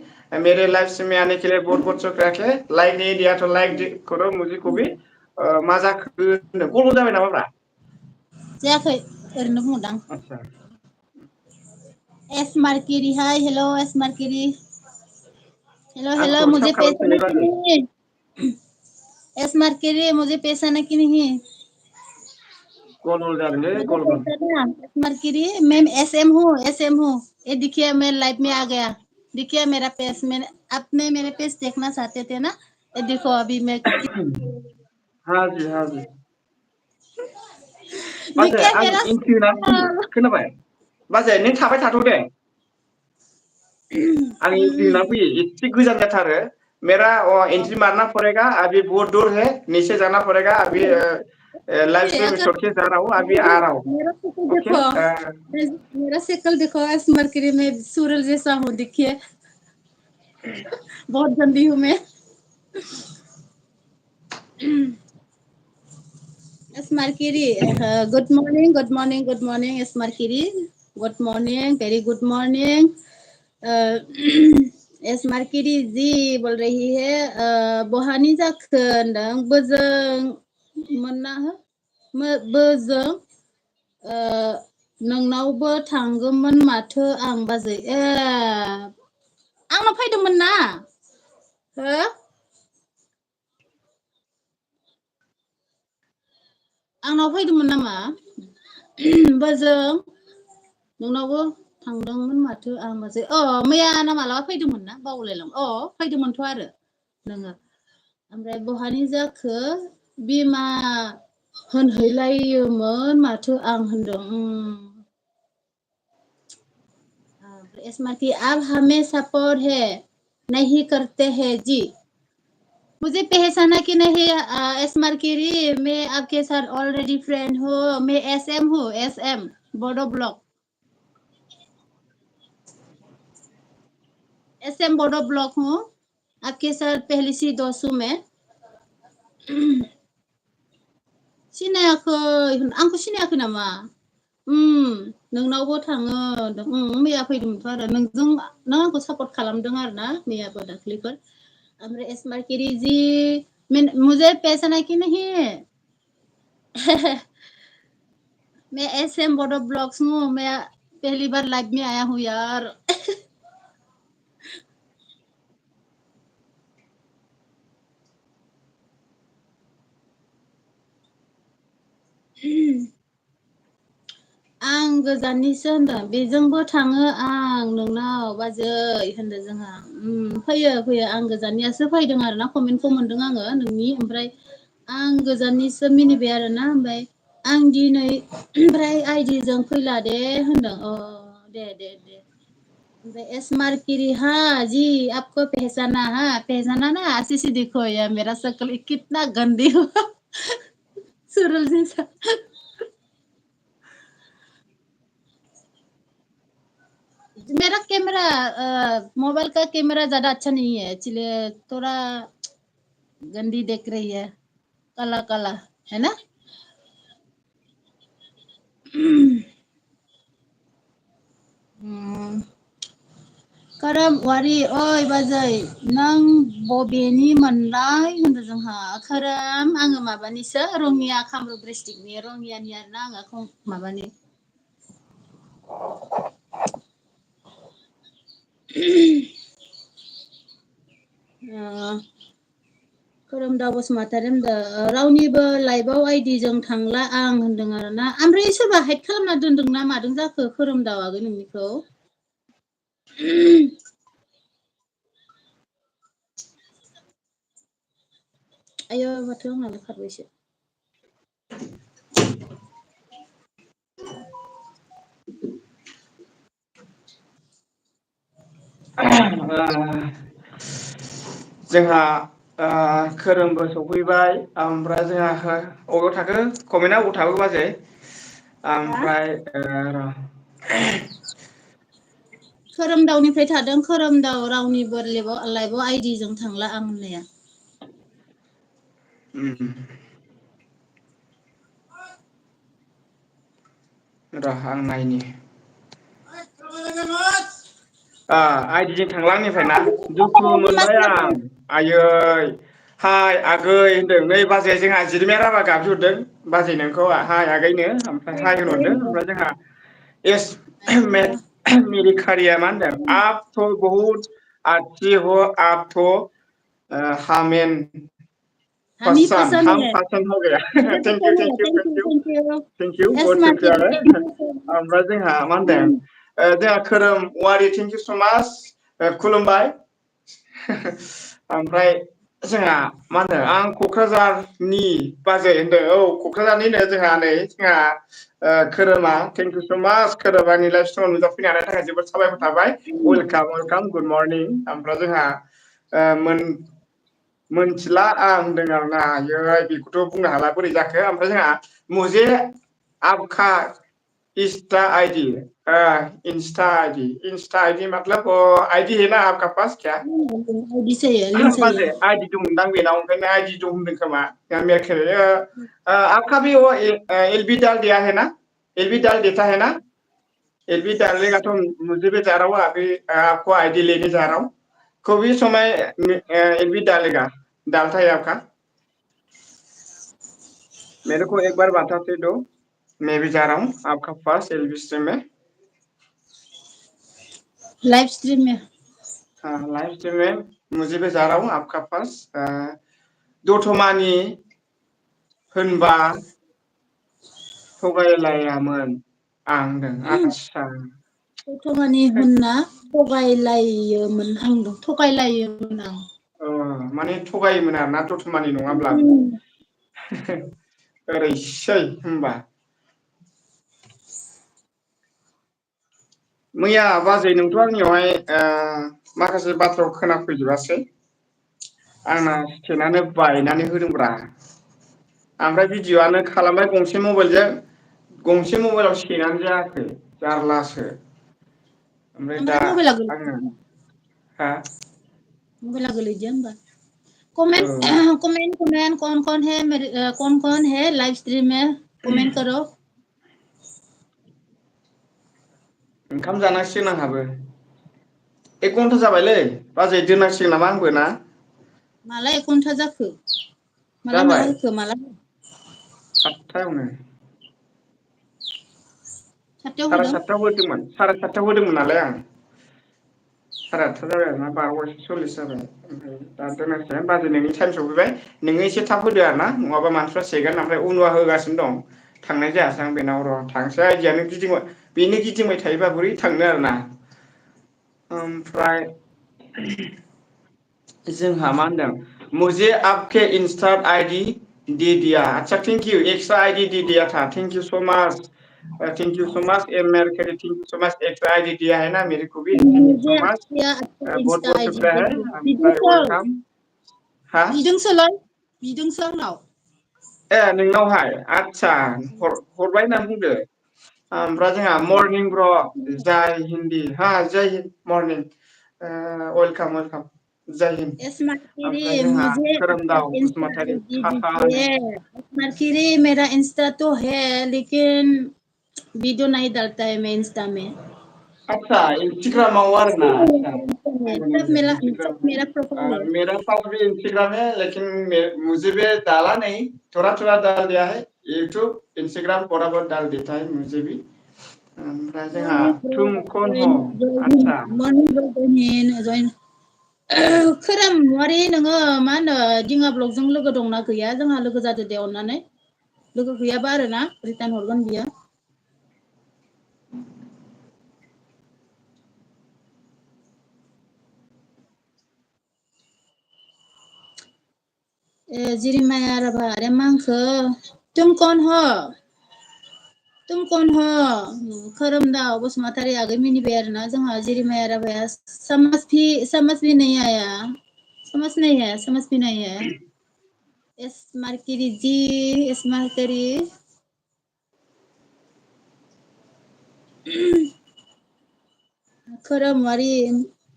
मेरे लाइफ से मैं आने के लिए बहुत बहुत शुक्रिया है लाइक नहीं दिया तो लाइक करो मुझे को भी मा जाखो गल जाबाय नामाब्रा जायाखै ओरैनो बुंहरदां आतसा S Mercury hi hello S Mercury hello आं हेलो खर'साब मुझे खालामसैलै पहचाना कि बाजै नहीं एस मार्किरी मुझे पहचाना कि नहीं गल गल जादोंलै मुझे गल गल पहचाना एस मार्किरी मैम एसएम हूँ ये देखिए मैं लाइव में आ गया देखिए मेरा पेज मैंने आपने मेरे पेज देखना चाहते थे ना ये देखो अभी मैं हाँ जी बाजै देखिए आं मेरा एन्ट्रि होनानै फैयो खोनाबाय बाजै नों थाबाय थाथ' दे आं एन्ट्रि होना फैयो एसे गोजान जाथारो मेरा एंट्री मारना पड़ेगा अभी बहुत दूर है नीचे जाना पड़ेगा अभी लाइव में मैं अगर छोड़ के जा रहा हूँ अभी आ रहा हूँ मेरा शक्ल ओके देखो मेरा शक्ल देखो एस मरकरी में सूरज जैसा हूँ देखिए बहुत गंदी हूँ मैं S Mercury good morning S Mercury good morning very good morning S Mercury ji बोल रही है बहानि जाखो होनदों बोजों मोनना हो बोजों नोंनावबो थांगौमोन माथो आं बाजै आंनाव फैदोंमोन ना हो आंनाव फैदोंमोन नामा बोजों नोंनावबो थांदोंमोन माथो आं बाजै मैया ना मालाबा फैदोंमोन ना बावलायलांबाय फैदोंमोनथ' आरो नोङो ओमफ्राय बहानि जाखो बिमा होनहैलायोमोन माथो आं होनदों स्मार्टी अब हमें सपोर्ट है नहीं करते हैं जी मुझे पहचाना कि नहीं एस मार्केरी मैं आपके साथ ऑलरेडी फ्रेंड हूँ मैं एसएम हूँ SM Bodo block SM Bodo block हूँ आपके साथ पहली सी दोस्त हूँ मैं सिनायाखै आंखौ सिनायाखै नामा? नोंनावबो थाङो मैया फैदोंमोनथ' आरो नों आंखौ सापर्ट खालामदों आरो ना मैयाबो दाख्लैफोर ओमफ्राय एसमार्केरि जी मुझे पहचाना कि नहीं मैं SM बोडो ब्लॉग्स हूँ मैं पहली बार लाइव में आया हूँ यार आं गोजाननिसो होनदों बेजोंबो थाङो आं नोंनाव बाजै होनदों जोंहा फैयो आं गोजाननियासो फैदों आरो ना कमेन्टखौ मोनदों आङो नोंनि ओमफ्राय आं गोजाननिसो मिनिबाय आरो ना ओमफ्राय आं दिनै ओमफ्राय आइडिजों फैला दे होनदों दे ओमफ्राय एसमार्केरि हाँ जी आपको पहचाना ना ऐसे देखो यार मेरा शक्ल कितना गंदी हुआ सुरल जैसा मेरा कैमरा मोबाइल का कैमरा ज्यादा अच्छा नहीं है इसलिए थोड़ा गंदी दिख रही है काला काला है ना खोरोम वारि ओइ बाजै नों बबेनि मोनलाय होनदों जोंहा खोरोम आङो माबानिसो रङिया कामरुप डिस्ट्रिक्टनि रङियानि आरोना आङो माबानि खोरोमदाव बसुमतारी होनदों रावनिबो लाइभआव आइडिजों थांला आं होनदों आरोना ओमफ्राय सोरबा हाइद खालामना दोनदों ना मादों जाखो खोरोमदाव आगै नोंनिखौ आयो माथो आंनालाय खारबायसो जोंहा खोरोमबो सफैबाय ओमफ्राय जोंहा अबाव थाखो कमेन्टआ अबाव थाखो बाजै ओमफ्राय खोरोमदावनिफ्राय थादों खोरोमदाव रावनिबो लाइभआव आइडिजों थांला आं होननाया र' आं नायनि आइडिजों थांला आंनिफ्राय ना दुखु मोनबाय आं आयै हाय आगै होनदों नै बाजैया जोंहा जिरिमिया राभा गाबज्रिहरदों बाजै नोंखौ हाय आगैनो ओमफ्राय हाय होनहरदों ओमफ्राय जोंहा मेरी खारिया मा होनदों आप तो बहुत अच्छी हो आप तो हमें पसंद हम पसंद हो गया थेंक इउ बहुत शुक्रिया ओमफ्राय जोंहा मा होनदों जोंहा खोरोम वारि थेंक इउ स' माच खुलुमबाय ओमफ्राय जोंहा मा होनो आं क'क्राझारनि बाजै होनदों क'क्राझारनिनो जोंहा खोरोमा थेंक इउ स' माच खोरोम आंनि लाइफ स्टाइलाव नुजाफैनो हानायनि थाखाय जोबोद साबायखर थाबाय वेलकाम गुड मर्निं ओमफ्राय जोंहा मोनथिला आं होनदों आरोना आयै बेखौथ' बुंनो हाला बोरै जाखो ओमफ्राय जोंहा मुजे आपका इंस्टा आईडी मतलब आईडी है ना आपका पास क्या लिंक बाजे चाहिए आईडी दंदां बेनाव ओंखायनो आईडी दं होनदों खोमा आपका भी वो एलबी डाल दिया है ना एलबी डाल देता है ना एलबी डालने का तो मुझे भी जा रहा हूँ अभी आपको आईडी लेने जा रहा हूँ कभी समय एलबी डालेगा डालता है आपका मेरे को एक बार बताते दो मैं भी जा रहा हूँ आपका पास एलबी स्ट्रीम में लाइव स्ट्रीम में लाइव स्ट्रीम में मुझे भी जा रहा हूँ आपका पास दथमानि होनबा थगायलायामोन आं होनदों आदसा दथमानि होनना थगायलायोमोन आं थगायलायोमोन आं माने थगायोमोन आरोना दथमानि नङाब्लाबो ओरैसै होनबा मैया बाजै नोंथ' आंनियावहाय माखासे बाथ्राखौ खोनाफैजोबासै आंना स्टेनानो बायनानै होदोंब्रा ओमफ्राय भिडिअ'आनो खालामबाय गंसे मबाइलाव सेनानो जायाखै जारलासो ओमफ्राय दा मबाइला आङो हा मबाइला गोलैदिया होमबा कमेंट कमेंट कमेंट कौन है लाइव स्ट्रीम में कमेंट करो ओंखाम जानांसिगोन आंहाबो 1 घन्टा जाबायलै बाजै दोननांसिगोन नामा आंबो ना माला 1 घन्टा जाखो माला जाबाय होखो माला 7टायावनो 7टायाव होदों 7:30 होदोंमोन 7:30 होदोंमोन नालाय आं 8:30 जाबाय आरोना 12:40 जाबाय ओमफ्राय दा दोननांसिगोन बाजै नोंनि टाइम सफैबाय नोङो एसे थाब होदो आरोना नङाबा मानसिफ्रा सेगोन ओमफ्राय उनुआ होगासिनो दं थांनाय जायासै आं बेनाव र' थांसै आइडियानो बेनो गिदिंबाय थायोबा बोरै थांनो आरोना ओमफ्राय जोंहा मा होनदों मुझे आपके इंस्टा आईडी दे दिया अच्छा थैंक यू एक्स्ट्रा आईडी दे दिया था thank you so much thank you so much MR K thank you so much extra ID दिया है ना मेरे को भी थैंक यू मुझे सो मच आपका बहुत इंस्टा बहुत आईडी शुक्रिया है ओमफ्राय वेलकाम हा बिदोंसो आंनाव ए नोंनावहाय आच्छा हरबाय होननानै बुंदो ओमफ्राय जोंहा मर्निं ब्र जय हिन्दी हा जय हिन्द मर्निं वेलकाम वेलकाम जय हिन्द ओमफ्राय जोंहा मुझे आपका खोरोमदाव इंस्टा बसुमतारी आईडी साफानो दीजिए मेरा इंस्टा तो है लेकिन वीडियो नहीं डालता है मैं इंस्टा में अच्छा इंस्टाग्रामाव आरोना अच्छा सब मेरा प्रोफाइल है मेरा पास भी इंस्टाग्राम है लेकिन मुझे भी डाला नहीं थोड़ा थोड़ा डाल दिया है यूट्यूब इंस्टाग्राम बराबर डाल देता है मुझे भी ओमफ्राय जोंहा तुम कौन हो अच्छा जइन खोरोम मुवारि नोङो मा होनो दिङा ब्लगजों लोगो दंना गैया जोंहा लोगो जादो दे अननानै लोगो गैयाबा आरोना रिटार्न हरगोन बियो जिरिमाया राभा अरे मांखो तुम कौन हो खोरोमदाव बसुमतारी आगै मिनिबाय आरोना जोंहा जिरिमाया राभाया समझ भी नहीं आया समझ भी नहीं है एस मार्केरी जी एस मार्केरी खोरोमवारी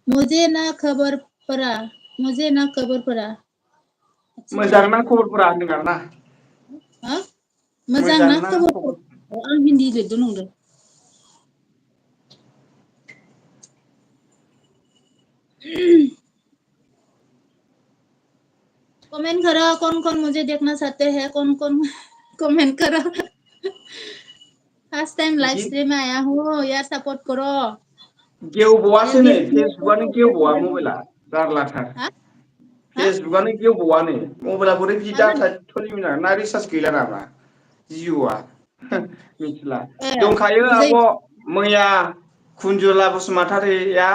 मुझे ना खबर पड़ा मोजां ना खबरफोरा होनदों आरोना हा मोजां ना खबर आं हिन्दी लिरदों नंदों कमेंट करो कौन मुझे देखना चाहते हैं कौन कमेंट करो फर्स्ट टाइम लाइव स्ट्रीम में आया हूँ यार सपोर्ट करो गेवबावासो नै फेसबुकआनो गेवबावा मबाइला जारलाथार फेसबुकआनो गेवबावानो मबाइला बोरै बिदि डाटा सोलिनो ना रिसार्ज गैला नामा जिअ'आ मिथिला दंखायो आब' मैया कुनजुला बसुमतारिया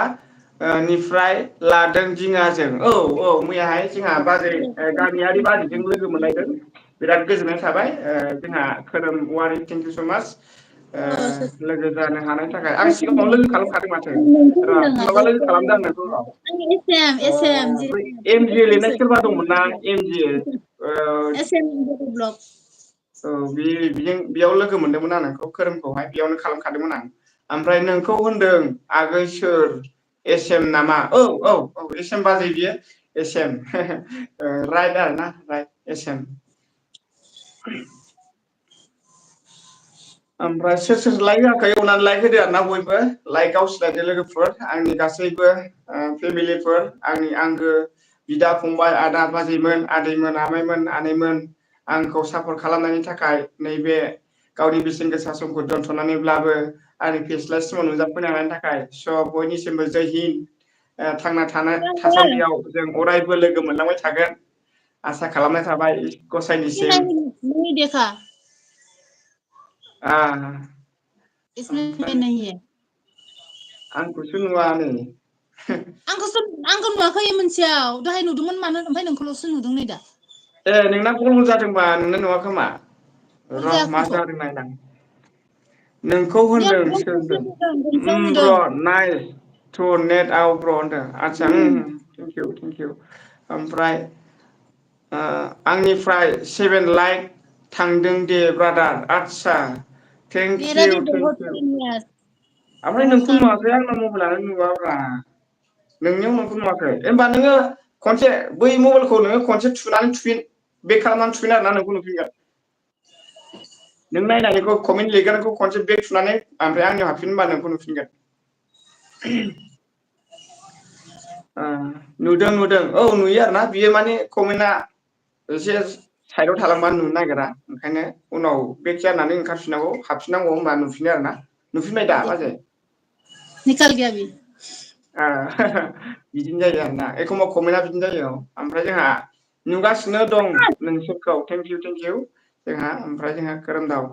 निफ्राय लादों दिङाजों औ मैयाहाय जोंहा बाजै गामियारि बाजैजों लोगो मोनलायदों बिराद गोजोननाय थाबाय जोंहा खोरोम वारि थेंक इउ स' माच लोगो जानो हानायनि थाखाय आं सिगाङाव लोगो खालामखादों माथो र' माबा लोगो खालामदों आं नोंखौ र' बै एमजे लिरनाय सोरबा दंमोन ना एमजे औ बेयाव लोगो मोनदोंमोन आं नोंखौ खोरोमखौहाय बेयावनो खालामखादोंमोन आं ओमफ्राय नोंखौ होनदों आगै सोर एसएम नामा औ एसएम बाजै बियो एसएम राइट आरोना राइट एसएम ओमफ्राय सोर लाइक होआखै अननानै लाइक होदो आरोना बयबो लाइक गावसिलायदो लोगोफोर आंनि गासैबो फेमिलिफोर आंनि आंगो बिदा फंबाय आदा बाजैमोन आदैमोन आमाइमोन आनैमोन आंखौ सापर्ट खालामनायनि थाखाय नैबे गावनि बेसेन गोसा समखौ दोनथ'नानैब्लाबो आंनि फेस्ला सिमाव नुजाफैनो हानायनि थाखाय स' बयनिसिमबो जै हिन्द थांना थासान्दियाव जों अरायबो लोगो मोनलांबाय थागोन आसा खालामनाय थाबाय गसाइनिसिम देखा ओमफ्राय आंखौसो नुवा नै आंखौ नुवाखै मोनसेयाव दहाय नुदोंमोन मानो ओमफ्राय नोंखौल'सो नुदों नै दा ए नोंना गल जादोंबा नोंना नुवा खोमा गल र' मा जायाखैथ' जादों नायनां नोंखौ होनदों सोरदों ब्र' नाइस टु नेट आव ब्र' होनदों आदसा थेंक इउ ओमफ्राय आंनिफ्राय 7 लाइक थांदों दे ब्रादार आदसा थेंक इउ ओमफ्राय नोंखौ नुवाखै आंना मबाइलानो नुवाब्रा नोंनियाव नोंखौ नुवाखै होमबा नोङो खनसे बै मबाइलखौ नोङो खनसे थुनानै थुफिन बेक खालामनानै थुफिन आरोना नोंखौ नुफिनगोन नों नायनानैखौ कमेन्ट लिरगोनखौ खनसे बेक थुनानै ओमफ्राय आंनियाव हाबफिन होनबा नोंखौ नुफिनगोन नुदों औ नुयो आरोना बियो माने कमेन्टआ एसे साइडआव थालांबा नुनो नागिरा ओंखायनो उनाव बेक जानानै ओंखारफिननांगौ हाबफिननांगौ होनबा नुफिनो आरोना नुफिनबाय दा बाजै निकाल गया अभी बिदिनो जायो आरोना एखमबा कमेन्टआ बिदिनो जायो ओमफ्राय जोंहा नुगासिनो दं नोंसोरखौ थेंक इउ जोंहा ओमफ्राय जोंहा खोरोमदाव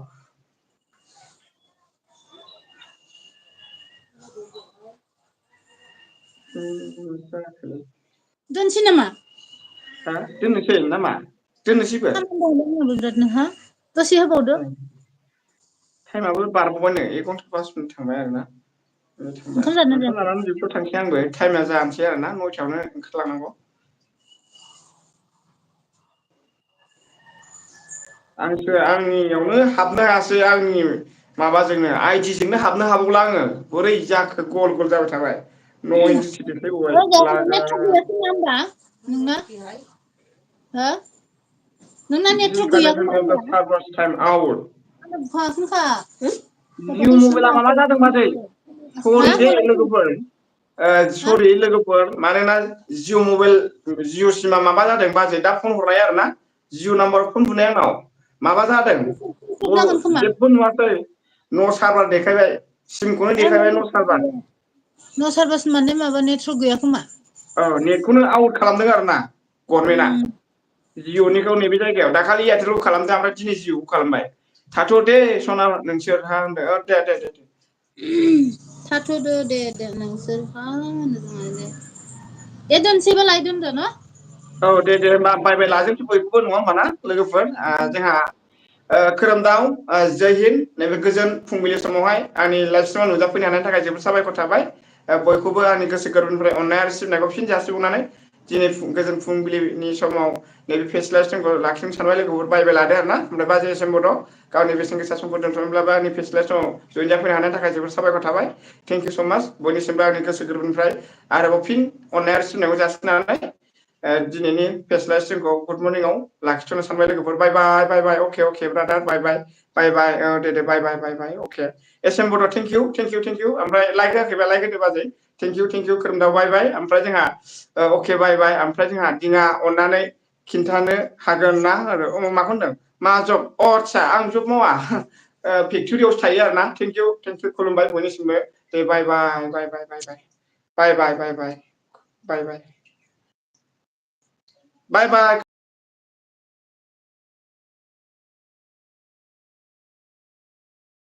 दोनसै नामा दोननोसै नामा दोननोसैबो बिराद नोंहा दसे होबावदो टाइमाबो बारबावबाय नै 1 घन्टा 5 मिनिट थांबाय आरोना ओंखाम जादोंना ओंखाम जायाखै जानानै डिउटियाव थांसै आंबो टाइमा जानोसै आरोना 9टायावनो ओंखारलांनांगौ आंनियावनो हाबनो हायासै आंनि माबाजोंनो आइडिजोंनो हाबनो हाबावला आङो बोरै जाखो गल जाबाय थाबाय नो एन्ट्रि देखायबावबाय होमबा नोंना हो नोंना This नेटवर्क गैया connection खोमा of the आंना server's time out. बुखाखोनखा जिअ मबाइला मा जादों बाजै सरि दे लोगोफोर हा सरि लोगोफोर मानोना जिअ मबाइल जिअ सिमा माबा जादों बाजै दा फन हरनाय आरोना जिअ नाम्बार फन बुनाय आंनाव माबा जादों जागोन खोमा जेबो नुवाखै न' सारभार देखायबाय सिमखौनो देखायबाय न' सारभार न' सारभास माने माबा नेटवर्क गैया खोमा औ नेटखौनो आउट खालामदों आरोना गभर्नमेन्टआ जिअ'निखौ नैबे जायगायाव दाखालि एयारटेलखौ खालामदों ओमफ्राय दिनै जिअ'खौ खालामबाय थाथ' दे सना नोंसोरहा होनदों दे थाथ'दो दे नोंसोरहा दे दोनसैबालाय दोनदो न औ दे होमबा बाय लाजोबसै बयखौबो नङा होमबा ना लोगोफोर जोंहा खोरोमदाव जय हिन्द नैबे गोजोन फुंबिलि समावहाय आंनि लाइफ स्ट्रिमाव नुजाफैनो हानायनि थाखाय जोबोद साबायखर थाबाय बयखौबो आंनि गोसो गोरबोनिफ्राय अननाय आरो सिबिनायखौ फिन जासिहरनानै दिनै गोजोन फुंबिलिनि समाव नैबे फेस लाइफ स्ट्रिमखौ लाखिनो सानबाय लोगोफोर बाय लादो आरोना ओमफ्राय बाजै डिसेम्बराव गावनि बेसेन गोसा समखौ दोनथ'नोब्लाबो आंनि फेस लाइफ समाव जयेन जाफैनो हानायनि थाखाय जोबोद साबायखर थाबाय थेंक इउ स' माच बयनिसिमबो आंनि गोसो गोरबोनिफ्राय आरोबाव फिन अननाय आरो सिबिनायखौ जासिनानै दिनैनि फेस लाइफ स्ट्रिमखौ गुड मर्निंआव लाखिथ'नो सानबाय लोगोफोर बाय अके ब्रादार बाय औ दे बाय अके एसेम्बराव थेंक इउ ओमफ्राय लाइक होआखैबा लाइक होदो बाजै थेंक इउ खोरोमदाव बाय ओमफ्राय जोंहा अके बाय ओमफ्राय जोंहा दिङा अननानै खिन्थानो हागोन ना आरो माखौ होनदों मा जब आदसा आं जब मावा फेक्ट'रियावसो थायो आरोना थेंक इउ खुलुमबाय बयनिसिमबो दे बाय